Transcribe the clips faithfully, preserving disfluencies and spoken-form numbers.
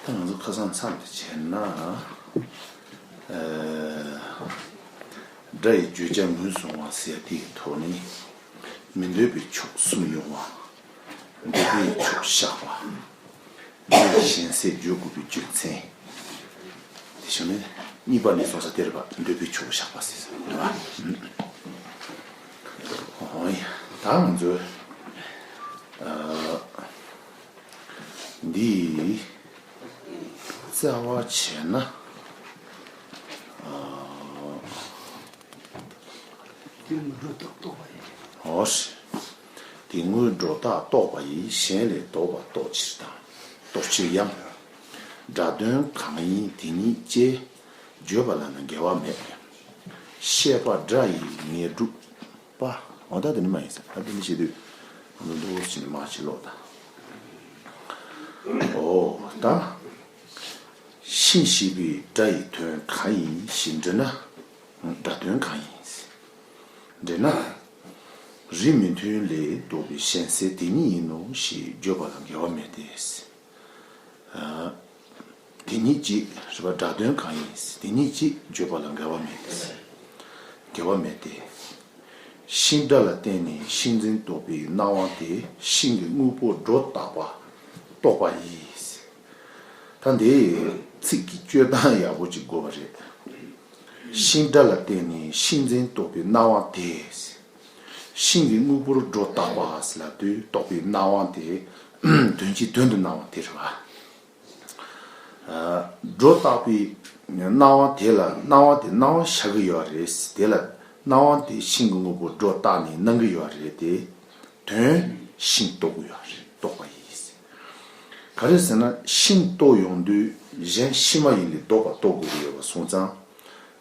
ང་ཚོ་ཁ་སང་མཚམས་དེ་བྱས་ན། ཨ། སྒྲ་ཡི་བརྗོད་བྱ་ངོས་བཟུང་བ་ཟེར་དེའི་ཐོག་ནས་མི་འདོད་པའི་ཕྱོགས་གསུམ་ཡོང་བ། འདོད་པའི་ཕྱོགས་བཞག་པ། འདི་གཞན་སེལ་བརྗོད་དགོས་པའི་རྒྱུ་མཚན། དེ་བྱུང་ནས་གཉིས་པ་ནས་སོང་ས་དེ་རེད་པ། འདོད་པའི་ཕྱོགས་བཞག་པ་ཟེར་ས་རེད་པ། ཨོ་ཡ། ད་ང་ཚོས་ཨ། འདི་རྩ་བ་བྱས་ན། ཨ། དེ་དངོས་སྒྲོ་བཏགས་རྟོག་པ་ཡིན། ཨོ་ཞེས། དེ་དངོས་སྒྲོ་བཏགས་རྟོག་པ་ཡིས། གཞན་ལས་ལྡོག་པར་རྟོག་ཕྱིར་དང་། རྟོག་ཕྱིར་ཡང་། སྒྲ་དོན་གང་ཡིན་དེ་ཉིད་ཅེས། བརྗོད་པ་ལ་ནི་འགལ་བ་མེད། བཤད་པ་སྒྲ་ཡི་ངེས་སྒྲུབ་པ། འོ་ད་དེ་ནི་མ་ཡིན་ཟེར། ད་དེ་ནི་བྱེད་དུས་ང་ཚོ་འདུག་ཕྱིན་ནས་མ་བྱེད་ལོག་ད། འོ་ད། ཤིང་ཞེས་པའི་སྒྲ་ཡི་དོན་གང་ཡིན་ཞེས་འདྲི་ན། སྒྲ་དོན་གང་ཡིན། འདྲི་ན། རིགས་མི་མཐུན་ལས་ལྡོག་པའི་གཞན་སེལ་དེ་ཉིད་ཡིན་ནོ་ཞེས་བརྗོད་པ་ལ་འགལ་བ་མེད་དེ། ཨ། དེ་ཉིད་ཅེས་རེད་པ། སྒྲ་དོན་གང་ཡིན། དེ་ཉིད་ཅེས་བརྗོད་པ་ལ་འགལ་བ་མེད་དེ། འགལ་བ་མེད་དེ། ཤིང་སྒྲ་ལ་བརྟེན་ནས་ཤིང་འཛིན་རྟོག་པའི་སྣང་བ་དེ་ཤིང་གི་དངོས་པོར་སྒྲོ་བཏགས་པ་རྟོགས་པ་ཡིས། ད་འདི་ཚིག་གི་སྤྱོད་སྟངས་ཡག་པོ་ཅིག་དགོས་པ་རེད། ཤིང་སྒྲ་ལ་བརྟེན་ནས་ཤིང་འཛིན་རྟོག་པའི་སྣང་བ་དེ། ཤིང་གི་དངོས་པོར་སྒྲོ་བཏགས་པ་ཟེར་ལབ་དུས་རྟོག་པའི་སྣང་བ་དེ། དོན་གྱི་དོན་དུ་སྣང་བ་དེ་རེད་པ། ཨ། སྒྲོ་བཏགས་པའི་སྣང་བ་དེ་ལ་སྣང་བ་དེ་སྣང་བ་བཞག་གི་ཡོད་རེད། དེ་ལ་སྣང་བ་དེ་ཤིང་གི་དངོས་པོར་སྒྲོ་བཏགས་ནས་སྣང་གི་ཡོད་རེད་དེ། དོན་ཤིང་རྟོགས་ཀྱི་ཡོད་རེད། རྟོགས་པ་ཡིས། ག་རེ་ཟེར་ན་ཤིང་རྟོགས་ཡོང་དུས་གཞན་ཤིང་མ་ཡིན་ལས་ལྡོག་པ་རྟོགས་དགོས་ཀྱི་ཡོད་པ་སོང་ཙང་།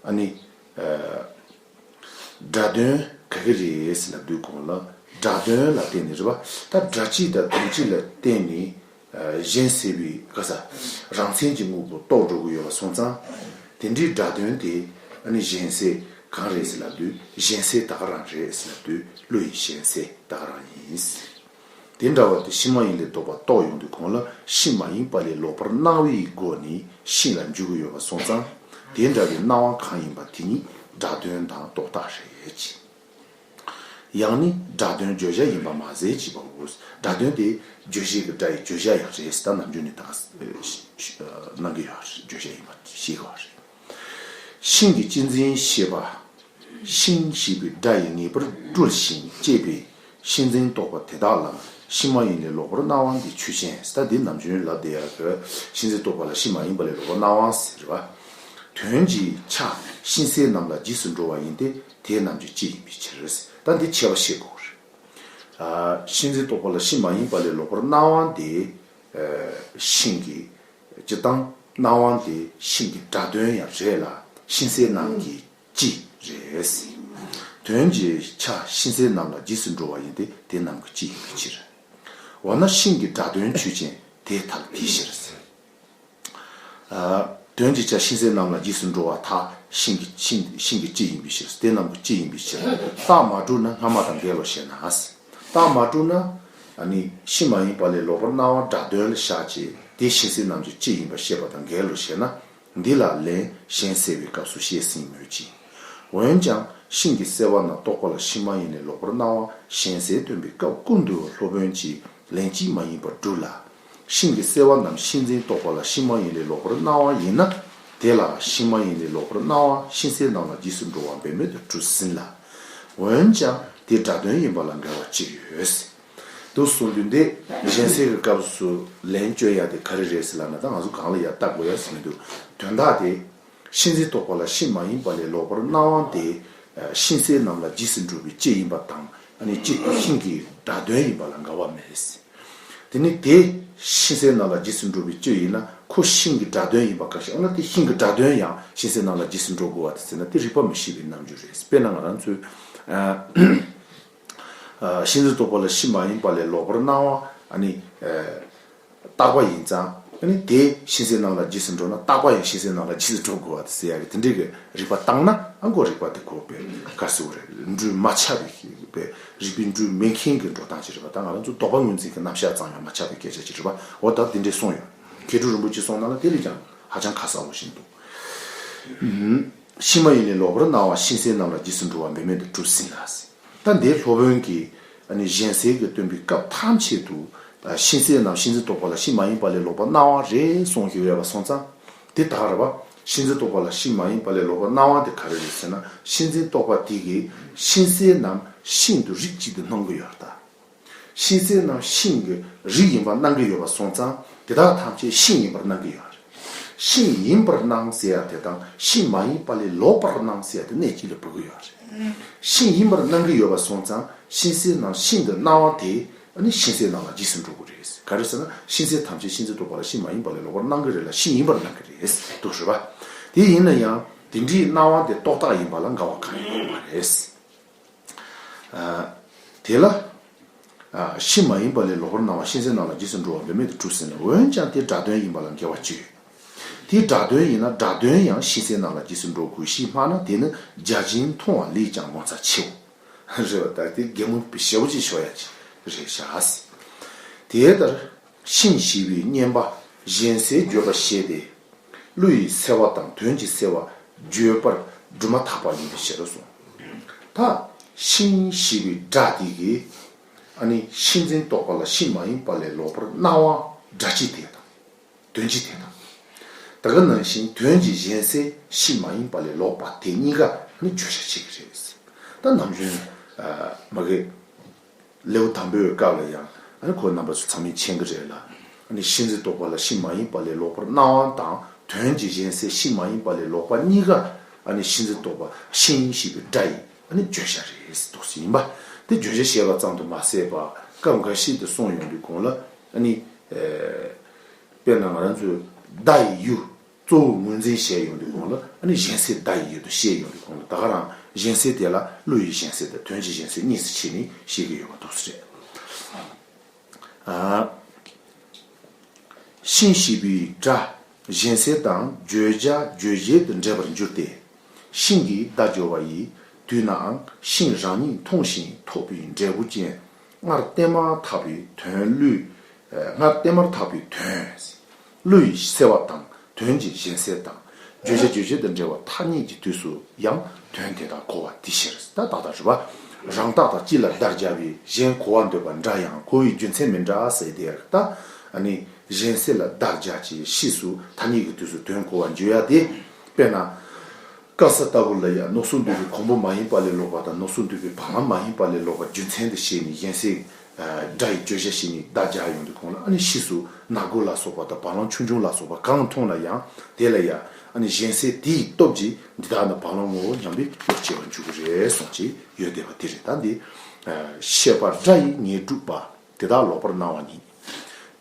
ཨ་ནི། ཨ། སྒྲ་དོན་ག་གི་རེད་ཟེར་ལབ་དུས་གོང་ལ་སྒྲ་དོན་ལ་བརྟེན་ནས་རེད་པ། ད་སྒྲ་སྤྱི་དང་དོན་སྤྱི་ལ་བརྟེན་ནས། ཨ། གཞན་སེལ་བའི་ག་ས་རང་མཚན་གྱི་དངོས་པོ་རྟོགས་འགྲོ་གི་ཡོད་པ་སོང་ཙང་། དེ་འདྲའི་སྒྲ་དོན་དེ་ཨ་ནི་གཞན་སེལ་གང་རེད་ཟེར་ལབ་དུས་གཞན་སེལ་ད་ག་རང་རེད་ཟེར་ལབ་དུས་བློ་ཡི་གཞན་སེལ་ད་ག་རང་ཡིན། དེ་འདྲ་བ་དེ་ཤིང་མ་ཡིན་ལས་ལྡོག་པ་རྟོགས་ཡོང་དུས་གོང་ལ་ཤིང་མ་ཡིན་པ་ལས་ལོག་པར་སྣང་བའི་སྒོ་ནས་ཤིང་ལ་འཇུག་གི་ཡོད་པ་སོང་ཙང་། དེ་འདྲ་བའི་སྣང་བ་གང་ཡིན་པ་དེ་ཉིད་སྒྲ་དོན་དང་རྟོག་བཏགས་རེད་ཅེས། ཡང་ནི་སྒྲ་དོན་བརྗོད་བྱ་ཡིན་པ་མ་ཟད་ཅེས་པའོ། སྒྲ་དོན་དེ་བརྗོད་བྱེད་ཀྱི་སྒྲ་ཡི་བརྗོད་བྱ་ཡང་རེད། ད་ནམ་རྒྱུན་ནས་ད་ག་ས་གནང་གི་ཡོད་རེད། བརྗོད་བྱ་ཡིན་པ་ཤེས་དགོས་རེད། ཤིང་གི་གཅེས་འཛིན་ཤེས་པ། ཤིང་ཞེས་པའི་སྒྲ་ཡི་ངེས་པར་སྤྲུལ་ཞིང་བསྐྱེད་པའི་ཤིང་འཛིན་རྟོག་པ་དེ་དག་ལ་ཤིང་མ་ཡིན་ལས་ལོག་པར་སྣང་བ་འདི་ཆོས་ཅན། ད་འདི་ནམ་རྒྱུན་ལབ་བསྡད་ཡག་གི་ཤིང་འཛིན་རྟོག་པ་ལ་ཤིང་མ་ཡིན་པ་ལས་ལོག་པར་སྣང་བ་ཟེར་བ། དོན་གྱི་ཆ་ཤིང་གསལ་རྣམས་ལ་རྗེས་སུ་འགྲོ་བ་ཡིན་ཏེ་དེ་རྣམས་ཀྱི་སྤྱི་ཡིན་པའི་ཕྱིར། ད་འདི་ཁྱད་པར་ཤེས་དགོས་རེད། ཨ། ཤིང་འཛིན་རྟོག་པ་ལ་ཤིང་མ་ཡིན་པ་ལས་ལོག་པར་སྣང་བ་འདི། ཨ། ཤིང་གི་སྤྱི་དང་སྣང་བ་དེ་ཤིང་གི་སྒྲ་དོན་ཡང་རེད་ལ་ཤིང་གསལ་རྣམས་ཀྱི་སྤྱི་རེད། དོན་གྱི་ཆ་ཤིང་གསལ་རྣམས་ལ་རྗེས་སུ་འགྲོ་བ་ཡིན་ཏེ་དེ་རྣམས་ཀྱི་སྤྱི་ཡིན་པའི་ཕྱིར། འོ་ན་ཤིང་གི་སྒྲ་དོན་ཆོས་ཅན། དེ་ཐལ། དེའི་ཕྱིར། ཨ། དོན་གྱི་ཆ་ཤིང་གསལ་རྣམས་ལ་རྗེས་སུ་འགྲོ་བ་མཐའ་ཤིང་གི་ཤིང་ཤིང་གི་སྤྱི་ཡིན་པའི་ཕྱིར། དེ་རྣམས་ཀྱི་སྤྱི་ཡིན་པའི་ཕྱིར། རྟགས་མ་གྲུབ་ན་སྔ་མ་དང་འགལ་ལོ་ཞེ་ན། རྟགས་མ་གྲུབ་ན། ཨ་ནི་ཤིང་མ་ཡིན་པ་ལས་ལོག་པར་སྣང་བ་སྒྲ་དོན་ལ་བཞག་བྱས་དེ་ཤིང་གསལ་རྣམས་ཀྱི་སྤྱི་ཡིན་པར་བཤད་པ་དང་འགལ་ལོ་ཞེ་ན། འདི་ལ་ལན་གཞན་སེལ་བའི་སྐབས་སུ་བཤད་ཟིན་མོད་ཀྱི། འོན་ཀྱང་ཤིང་གི་གསལ་བ་རྣམས་རྟོག་པ་ལ་ཤིང་མ་ཡིན་ལས་ལོག་པར་སྣང་བ་གཞན་སེལ་སྟོན་པའི་སྐབས་ཀུན་ཏུ་སློབ་དཔོན་གྱིས་ལན་གཅིག་མ་ཡིན་པར་སྒྲུབ་ལ། ཤིང་གི་གསལ་བ་རྣམས་ཤིང་འཛིན་རྟོག་པ་ལ་ཤིང་མ་ཡིན་ལས་ལོག་པར་སྣང་བ་ཡིན་ན། དེ་ལ་ཤིང་མ་ཡིན་ལས་ལོག་པར་སྣང་བ་ཤིང་གསལ་རྣམས་ལ་རྗེས་སུ་འགྲོ་བ་འབད་མེད་དུ་གྲུབ་ཟིན་ལ། འོན་ཀྱང་དེ་སྒྲ་དོན་ཡིན་པ་ལ་འགལ་བ་ཅི་ཡོད། དུ་གསུངས་དུས་འདི་གཞན་སེལ་གྱི་སྐབས་སུ་ལན་སྐྱོན་ཡ་དེ་ག་རེ་རེད་ཟེར་ལབ་ན། ད་ང་ཚོ་གང་ལ་ཡ་ལྟ་དགོས་ཡ་ཟེར་མི་འདུག་དོན་དག་དེ། ཤིང་འཛིན་རྟོག་པ་ལ་ཤིང་མ་ཡིན་པ་ལས་ལོག་པར་སྣང་བ་དེ། ཤིང་གསལ་རྣམས་ལ་རྗེས་སུ་འགྲོ་བའི་སྤྱི་ཡིན་པ་དང་། ཨ་ནི་སྤྱི་ཤིང་གི་སྒྲ་དོན་ཡིན་པ་ལ་འགལ་བ་མེད། དེ་ནི་དེ་ཤིང་གསལ་རྣམས་ལ་རྗེས་སུ་འགྲོ་བའི་སྤྱི་ཡིན་ན་ཁོ་ཤིང་གི་སྒྲ་དོན་ཡིན་པ་ག་ཞིག་འོ་ན་དེ་ཤིང་གི་སྒྲ་དོན་ཡང་ཤིང་གསལ་རྣམས་ལ་རྗེས་སུ་འགྲོ་དགོས་པ་དེ་ཟེར་ན་དེ་རིགས་པ་མི་ཤེས་པའི་རྣམ་འགྱུར་རེད། དཔེར་ན་ང་རང་ཚོས། ཨ། ཤིང་འཛིན་རྟོག་པ་ལ་ཤིང་མ་ཡིན་པ་ལས་ལོག་པར་སྣང་བ། ཨ་ནི། ཨ། རྟག་པ་ཡིན་ཙང་། ཨ་ནི་དེ་ཤིང་གསལ་རྣམས་ལ་རྗེས་སུ་འགྲོ་ན་རྟག་པ་ཡང་ཤིང་གསལ་རྣམས་ལ་རྗེས་སུ་འགྲོ་དགོས་པ་དེ་ཟེར་ཡ་གི་དེ་འདྲའི་གི་རིགས་པ་བཏང་ན། ཨ། ཁོ་རིགས་པ་དེ་ཁོ་པའི་ག་ཟེར་བ་རེད། འགྲོས་མ་ཆགས་པའི་པའི་རིགས་པའི་འགྲོས་མེད་མཁན་གྱི་འགྲོ་སྟངས་ཅིག་རེད་པ། ད་ང་རང་ཚོ་དོགས་པ་ངོས་འཛིན་གྱི་རྣམ་གཞག་ཙམ་ཡང་མ་ཆགས་པའི་སྐད་ཆ་ཅིག་རེད་པ། འོ་ད་དེ་འདྲས་གསུངས་ཡོད། མཁས་གྲུབ་རིན་པོ་ཆེ་གསུངས་ན་ལ་དེ་ལས་ཀྱང་ཧ་ཅང་ཁ་གསལ་བོ་ཞིག་འདུག་ཤིང་མ་ཡིན་ལས་ལོག་པར་སྣང་བ། ཤིང་གསལ་རྣམས་ལ་རྗེས་སུ་འགྲོ་བ་འབད་མེད་དུ་གྲུབ་ཟིན་ལ། ད་འདིར་སློབ་དཔོན་གྱིས་ཨ་ནི་གཞན་སེལ་གྱི་སྟོན་པའི་སྐབས་ཐམས་ཅད་དུ། ཤིང་གསལ་རྣམས་ཤིང་འཛིན་རྟོག་པ་ལ་ཤིང་མ་ཡིན་པ་ལས་ལོག་པར་སྣང་བ་རེད་གསུངས་ཡོད་པ་སོང་ཙང་། དེ་ད་ག་རེད་པ། ཤིང་འཛིན་རྟོག་པ་ལ་ཤིང་མ་ཡིན་པ་ལས་ལོག་པར་སྣང་བ་དེ་ག་རེ་རེད་ཟེར་ན། ཤིང་འཛིན་རྟོག་པ་དེ་གིས་ཤིང་གསལ་རྣམས་ཤིང་དུ་རིགས་གཅིག་ཏུ་སྣང་གི་ཡོད་རེད་ད། ཤིང་གསལ་རྣམས་ཤིང་གི་རིགས་ཡིན་པར་སྣང་གི་ཡོད་པ་སོང་ཙང་། དེ་དག་ཐམས་ཅད་ཤིང་ཡིན་པར་སྣང་གི་ཡོད་རེད། ཤིང་ཡིན་པར་སྣང་ཟེར་ཡ་དེ་དང་ཤིང་མ་ཡིན་པ་ལས་ལོག་པར་སྣང་ཟེར་ཡ་དེ་གནད་གཅིག་ལ་འབབ་ཀྱི་ཡོད་རེད། ཤིང་ཡིན་པར་སྣང་གི་ཡོད་པ་སོང་ཙང་། ཤིང་གསལ་རྣམས་ཤིང་དུ་སྣང་བ་དེ་ཨ་ནི་ཤིང་གསལ་རྣམས་ལ་རྗེས་སུ་འགྲོ་དགོས་རེད། ག་རེ་ཟེར་ན། ཤིང་གསལ་ཐམས་ཅད་ཤིང་འཛིན་རྟོག་པ་ལ་ཤིང་མ་ཡིན་པ་ལས་ལོག་པར་སྣང་གི་རེད་ལ། ཤིང་ཡིན་པར་སྣང་གི་རེད་འདུག་ཟེར་བ། དེ་ཡིན་ན་ཡང་དེ་འདྲའི་སྣང་བ་དེ་རྟོག་བཏགས་ཡིན་པ་ལ་འགལ་བ་གང་ཡང་ཡོད་མ་རེད། ཨ། དེ་ལ། ཨ། ཤིང་མ་ཡིན་པ་ལས་ལོག་པར་སྣང་བ། ཤིང་གསལ་རྣམས་ལ་རྗེས་སུ་འགྲོ་བ་འབད་མེད་དུ་གྲུབ་ཟིན་ལ། འོན་ཀྱང་དེ་སྒྲ་དོན་ཡིན་པ་ལ་འགལ་བ་ཅི་ཡོད། དེ་སྒྲ་དོན་ཡིན་ན་སྒྲ་དོན་ཡང་ཤིང་གསལ་རྣམས་ལ་རྗེས་སུ་འགྲོ་དགོས་ཞེས་སྨྲ་ན། དེ་ནི་བརྒྱ་བྱིན་མཐོང་བ་ལས་ཀྱང་ངོ་མཚར་ཆེའོ། རེད་བ། ད་དེ་གད་མོ་ཞེ་པོ་ཅིག་ཤོར་ཡ་ཅིག་རེད་ཤག་དེ་ལྟར། ཤིང་ཞེས་པའི་བསྙེན་པ་གཞན་སེལ་བརྗོད་པར་བཤད་དེ། བློ་ཡི་སེལ་བ་དང་དོན་གྱི་སེལ་བ་བརྗོད་པར་སྒྲུབ་མ་ཐག་པ་ཡིན་པའི་ཕྱིར་གསུངས། ད་ཤིང་ཞེས་པའི་སྒྲ་དེ་གིས་ཨ་ནི་ཤིང་འཛིན་རྟོག་པ་ལ་ཤིང་མ་ཡིན་པ་ལས་ལོག་པར་སྣང་བ་སྒྲ་སྤྱི་དེ་དང་། དོན་སྤྱི་དེ་དང་། ད་ག་ནང་བཞིན་དོན་གྱི་གཞན་སེལ་ཤིང་མ་ཡིན་པ་ལས་ལོག་པ་དེ་གཉིས་ཀ་ནི་བརྗོད་བྱ་བྱེད་ཀྱི་རེད། ད་ནམ་རྒྱུན་མ་གི་ལེའུ་དང་པོའི་སྐབས་ལ་ཡང་ཨ་ནི་ཁོ་རྣམ་པ་ཚོ་ཚང་མས་མཁྱེན་གྱི་རེད་ལ། ཨ་ནི་ཤིང་འཛིན་རྟོག་པ་ལ་ཤིང་མ་ཡིན་པ་ལས་ལོག་པར་སྣང་བ་དང་དོན་གྱི་གཞན་སེལ་ཤིང་མ་ཡིན་པ་ལས་ལོག་པ་གཉིས་ཀ་ཨ་ནི་ཤིང་འཛིན་རྟོག་པ་ཤིང་ཞེས་པའི་སྒྲ་ཡི་ཨ་ནི་བརྗོད་བྱ་རེད་འདུག་ཟེར་ཡིན་པ། དེ་བརྗོད་བྱ་བཤད་པ་ཙམ་དུ་མ་ཟད་པ་སྐབས་འགའ་ཞིག་ཏུ་གསུངས་ཡོང་དུས་གོང་ལ་ཨ་ནི། དཔེར་ན་ང་རང་ཚོས་བརྡ་ཡི་ཡུལ་གཙོ་བོ་ངོས་འཛིན་བྱས་ཡོང་དུས་གོང་ལ་ཨ་ནི་གཞན་སེལ་བརྡ་ཡི་ཡུལ་དུ་བཤད་ཡོང་དུས་གོང་ལ་ད་ག་རང་གཞན་སེལ་དེ་ལ་བློ་ཡི་གཞན་སེལ་དང་དོན་གྱི་གཞན་སེལ་གཉིས་སུ་ཕྱེ་ནས་བཤད་ཀྱི་ཡོད་པ་འདུག་ཟེར། ཨ། ཤིང་ཞེས་པའི་སྒྲ་གཞན་སེལ་དང་བརྗོད་བྱ་རྗོད་བྱེད་དུ་འབྲེལ་བར་འགྱུར་ཏེ། ཤིང་གི་བརྡ་སྦྱོར་བ་ཡི་དུས་ནའང་ཤིང་རང་ཉིད་མཐོང་ཞིང་ཐོབ་པའི་འབྲས་བུ་ཅན། སྔར་བསྟན་མར་ཐག་པའི་དོན་བློས། སྔར་བསྟན་མར་ཐག་པའི་དོན། བློ་ཡི་སེལ་བ་དང་དོན་གྱི་གཞན་སེལ་དང་། བརྗོད་བྱ་རྗོད་བྱེད་དུ་འབྲེལ་བ་ཐ་སྙད་ཀྱི་དུས་སུ་ཡང་དོན་དེ་དག་གོ་བ་དེའི་ཕྱིར། ད་ཏག་ཏག་རེད་པ། རང་རྟགས་དང་སྤྱི་ལ་བརྡ་སྦྱར་བས་གཞན་གོ་བར་འདོད་པ་འདྲ་ཡང་གོ་བའི་རྒྱུ་མཚན་མི་འདྲ་ཟེར་དེ་རེད་ད། ཨ་ནི་གཞན་སེལ་ལ་བརྡ་སྦྱར་གྱི་ཕྱིས་སུ་ཐ་སྙད་ཀྱི་དུས་སུ་དོན་གོ་བར་འགྱུར་ཡ་དེ། དཔེར་ན། དཀར་ས་ལྟ་བུ་ལ་ཡང་ནོག་སོགས་འདུས་པའི་གོང་བུ་མ་ཡིན་པ་ལས་ལོག་པ་དང་ནོག་སོགས་འདུས་པའི་བ་ལང་མ་ཡིན་པ་ལས་ལོག་པ་རྒྱུ་མཚན་དུ་བྱས་ནས་གཞན་སེལ་སྒྲ་ཡི་བརྗོད་བྱ་བྱས་ནས་བརྡ་སྦྱར་ཡོང་དུས་གོང་ལ་ཨ་ནི་ཕྱིས་སུ་ནག་སྒོ་ལ་སོགས་པ་དང་བ་ལང་ཆུང་ཆུང་ལ་སོགས་པ་གང་མཐོང་ལ་ཡང་དེ་ལ་ཡང་ཨ་ནི་གཞན་སེལ་དེའི་སྟོབས་ཀྱིས་འདི་དག་ནི་བ་ལང་ངོ་བོ་སྙམ་པའི་བློ་སྐྱེ་བར་འགྱུར་གྱི་རེད་གསུངས་ཀྱི་ཡོད་བསྡད་པ་དེ་རེད། ད་འདི་བཤད་པ་སྒྲ་ཡི་ངེས་གྲུབ་པ། དེ་དག་ལོག་པར་སྣང་བ་ཉིད།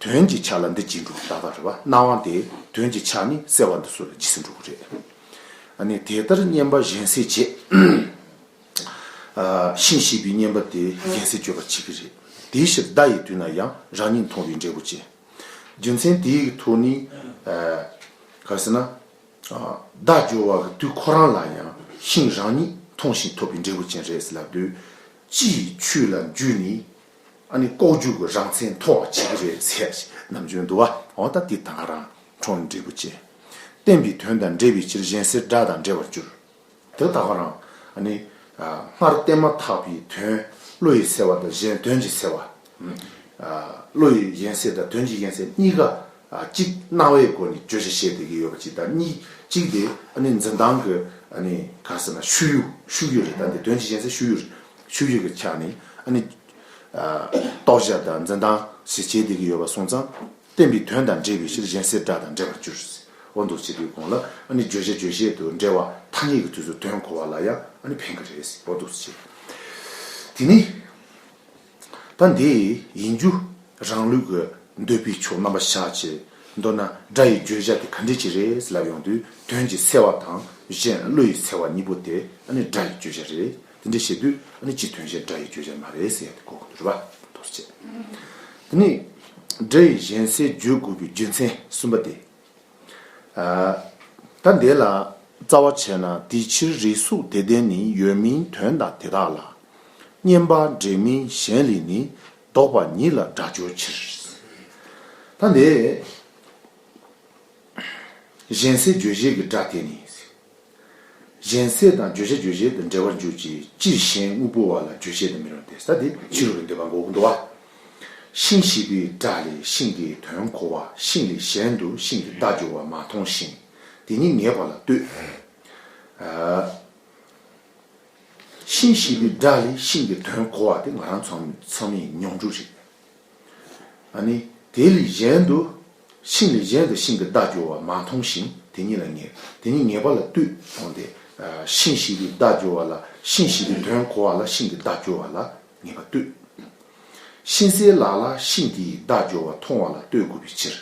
དོན་གྱི་ཆ་ལ་འདི་གཅིག་འགྲོ་ད་ལྟ་རེད་བ། སྣང་བ་དེ་དོན་གྱི་ཆ་ནི་གསལ་བ་འདི་ཚོ་ལ་རྗེས་སུ་འགྲོ་གི་རེད། ཨ་ནི་དེ་ལྟར་བསྙེན་པ་གཞན་སེལ་བྱེད། ཨ། ཤིང་ཞེས་པའི་བསྙེན་པ་དེ་གཞན་སེལ་བརྗོད་པར་བྱེད་ཀྱི་རེད། དེའི་ཕྱིར་བརྡ་ཡི་དུས་ན་ཡང་རང་ཉིད་མཐོང་བའི་འབྲས་བུ་ཅན། རྒྱུ་མཚན་དེའི་ཐོག་ནས། ཨ། ག་རེ་ཟེར་ན། བརྡ་སྦྱོར་བ་གི་དུས་ཁོ་རང་ལ་ཡང་ཤིང་རང་ཉིད་མཐོང་ཞིང་ཐོབ་པའི་འབྲས་བུ་ཅན་རེད་ཟེར་ལབ་དུས། སྤྱི་ཡི་ཆོས་ལ་འཇུས་ནས། ཨ་ནི་ལྐོག་གྱུར་གྱི་རང་མཚན་མཐོང་བར་བྱེད་ཀྱི་རེད་ཟེར་ནམ་རྒྱུན་འདུག་བ། འོ་ད་དེ་དང་རང་མཐོང་འབྲས་བུ་ཅན། བསྟན་པའི་དོན་དང་འབྲེལ་བའི་ཕྱིར་གཞན་སེལ་སྒྲ་དང་འབྲེལ་བར་འགྱུར། དེ་ད་ག་རང་ཨ་ནི་སྔར་བསྟན་མ་ཐག་པའི་དོན་བློ་ཡི་སེལ་བ་དང་གཞན་དོན་གྱི་སེལ་བ། བློ་ཡི་གཞན་སེལ་དང་དོན་གྱི་གཞན་སེལ་གཉིས་ཀ་གཅིག་སྣང་བའི་སྒོ་ནས་བརྗོད་བྱ་བྱེད་བསྡད་ཀྱི་ཡོད་པ་གཅིག་དང་གཉིས་གཅིག་དེ་ཨ་ནི་འཛིན་སྟངས་ཀྱི་ཨ་ནི་ག་རེ་ཟེར་ན་ཤུགས་ཡུལ་ཤུགས་ཡུལ་རེད། ད་འདི་དོན་གྱི་གཞན་སེལ་ཤུགས་ཡུལ་རེད། ཤུགས་ཡུལ་གྱི་ཆ་ནས་ཨ་ནི་རྟོགས་བྱ་དང་འཛིན་སྟངས་ཞེས་བྱེད་བསྡད་ཀྱི་ཡོད་པ་སོང་ཙང་། བསྟན་པའི་དོན་དང་འབྲེལ་བའི་ཕྱིར་གཞན་སེལ་སྒྲ་དང་འབྲེལ་བར་འགྱུར། འོ་འདུག་བྱེད་དུས་གོང་ལ་ཨ་ནི་བརྗོད་བྱ་རྗོད་བྱེད་དུ་འབྲེལ་བ་ཐ་སྙད་ཀྱི་དུས་སུ་དོན་གོ་བ་ལ་ཡང་ཨ་ནི་ཕན་གྱི་རེད། འོ་འདུག་བྱེད། དེ་ནི། ད་འདི་ཡིན་རྒྱུ་རང་ལུགས་ཀྱི་འདོད་པའི་ཕྱོགས་རྣམ་པ་བཞག་བྱས། མདོར་ན་སྒྲ་ཡི་བརྗོད་བྱ་དེ་ག་འདྲས་ཅིག་རེད་ལབ་ཡོང་དུས་དོན་གྱི་སེལ་བ་དང་གཞན་བློ་ཡི་སེལ་བ་གཉིས་པོ་དེ་ཨ་ནི་སྒྲ་ཡི་བརྗོད་བྱ་རེད། དེ་འདྲས་བྱེད་དུས་ཨ་ནི་སྤྱི་དོན་གཞན་སྒྲ་ཡི་བརྗོད་བྱ་མ་རེད་ཟེར་ཡ་དེ་གོ་དགོས་ཀྱི་རེད་པ། འདུག་བྱེད། དེ་ནི་སྒྲ་ཡི་གཞན་སེལ་བརྗོད་དགོས་པའི་རྒྱུ་མཚན་གསུམ་པ་དེ། ཨ། ད་འདི་ལ་རྩ་བ་བྱས་ན་དེའི་ཕྱིར་རིགས་སུ་དེ་ལྡན་ནི་ཡོད་མིན་དོན་དང་དེ་དག་ལ། བསྙེན་པ་འབྲེལ་མིན་གཞན་ལས་ནི་ལྡོག་པ་ཉིད་ལ་སྒྲ་སྦྱོར་ཕྱིར། ད་འདི་ གཞན་སེལ་བརྗོད་བྱེད་ཀྱི་སྒྲ་དེ་ནི། གཞན་སེལ་དང་བརྗོད་བྱ་རྗོད་བྱེད་དུ་འབྲེལ་བར་འཇུག་ཅིང་། སྤྱིར་གཞན་དངོས་པོ་བ་ལ་རྗོད་བྱེད་དུ་མི་རུང་སྟེ། ད་དེ་ཕྱི་རོལ་པའི་འདོད་པ་འགོག་གི་འདུག་བ། ཤིང་ཞེས་པའི་སྒྲ་ལས་ཤིང་གི་དོན་གོ་བ། ཤིང་ལས་གཞན་དུ་ཤིང་གི་བརྡ་སྦྱོར་བ་མ་མཐོང་ཞིང་། དེ་ཉིད་ངེས་པ་ལ་ལྟོས། ཨ། ཤིང་ཞེས་པའི་སྒྲ་ལས་ཤིང་གི་དོན་གོ་བ་དེ་ང་རང་ཚང་ཚང་མའི་མྱོང་གྲོལ་རེད། ཨ་ནི་དེ་ལས་གཞན་དུ། ཤིང་ལས་གཞན་དུ་ཤིང་གི་བརྡ་སྦྱོར་བ་མ་མཐོང་ཞིང་། དེ་ཉིད་ལ་ངེས། དེ་ཉིད་ངེས་པ་ལ་ལྟོས་གསུངས་ཏེ། ཤིང་ཞེས་པའི་བརྡ་སྦྱོར་བ་ལ། ཤིང་ཞེས་པའི་དོན་གོ་བ་ལ་ཤིང་གི་བརྡ་སྦྱོར་བ་ལ་ངེས་པ་ལྟོས། ཤིང་སེལ་ལ་ལ་ཤིང་དེའི་བརྡ་སྦྱོར་བ་མཐོང་བ་ལ་ལྟོས་དགོས་པའི་ཕྱིར།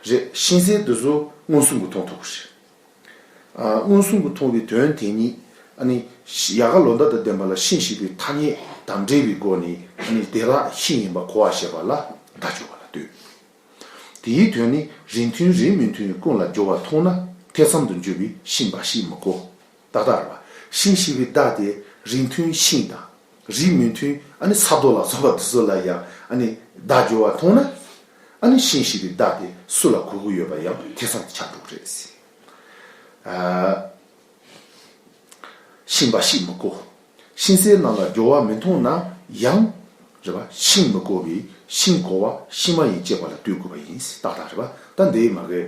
རེད། ཤིང་སེལ་དེ་ཚོ་མངོན་སུམ་གྱིས་མཐོང་ཐུབ་ཀྱི་རེད། ཨ། མངོན་སུམ་གྱིས་མཐོང་བའི་དོན་དེ་ཉིད། ཨ་ནི་ཡལ་ག་ལོ་འདབ་དང་ལྡན་པ་ལ་ཤིང་ཞེས་པའི་ཐ་སྙད་དང་འབྲེལ་བའི་སྒོ་ནས། ཨ་ནི་དེ་ལ་ཤིང་ཡིན་པ་གོ་བར་བྱེད་པ་ལ་བརྡ་སྦྱོར་བ་ལ་ལྟོས། དེའི་དོན་ནི་རིགས་མཐུན་རིགས་མི་མཐུན་ཀུན་ལ་སྦྱོར་བ་མཐོང་ན། ཐེ་ཚོམ་དུ་འགྱུར་བས་ཤིང་འབའ་ཞིག་མི་གོ། ཏག་ཏག་རེད་པ། ཤིང་ཞེས་པའི་བརྡ་དེ་རིགས་མཐུན་ཤིང་དང་། རིགས་མི་མཐུན། ཨ་ནི་ས་རྡོ་ལ་སོགས་པ་དེ་ཚོ་ལ་ཡང་། ཨ་ནི་བརྡ་སྦྱོར་བ་མཐོང་ན། ཨ་ནི་ཤིང་ཞེས་པའི་བརྡ་དེ་སུ་ལ་གོ་གི་ཡོད་པ་ཡང་ཐེ་ཚོམ་དེ་ཆགས་འགྲོ་གི་རེད། ཨ། ཤིང་འབའ་ཞིག་མི་གོ། ཤིང་སེལ་རྣམས་ལ་སྦྱོར་བ་མི་མཐོང་ན་ཡང་། རེད་པ། ཤིང་མི་གོ་བས་ཤིང་གོ་བ་ཤིང་མ་ཡིན་དཔྱད་པ་ལ་ལྟོས་དགོས་པ་ཡིན། ཏག་ཏག་རེད་པ། ད་འདི་མ་གི།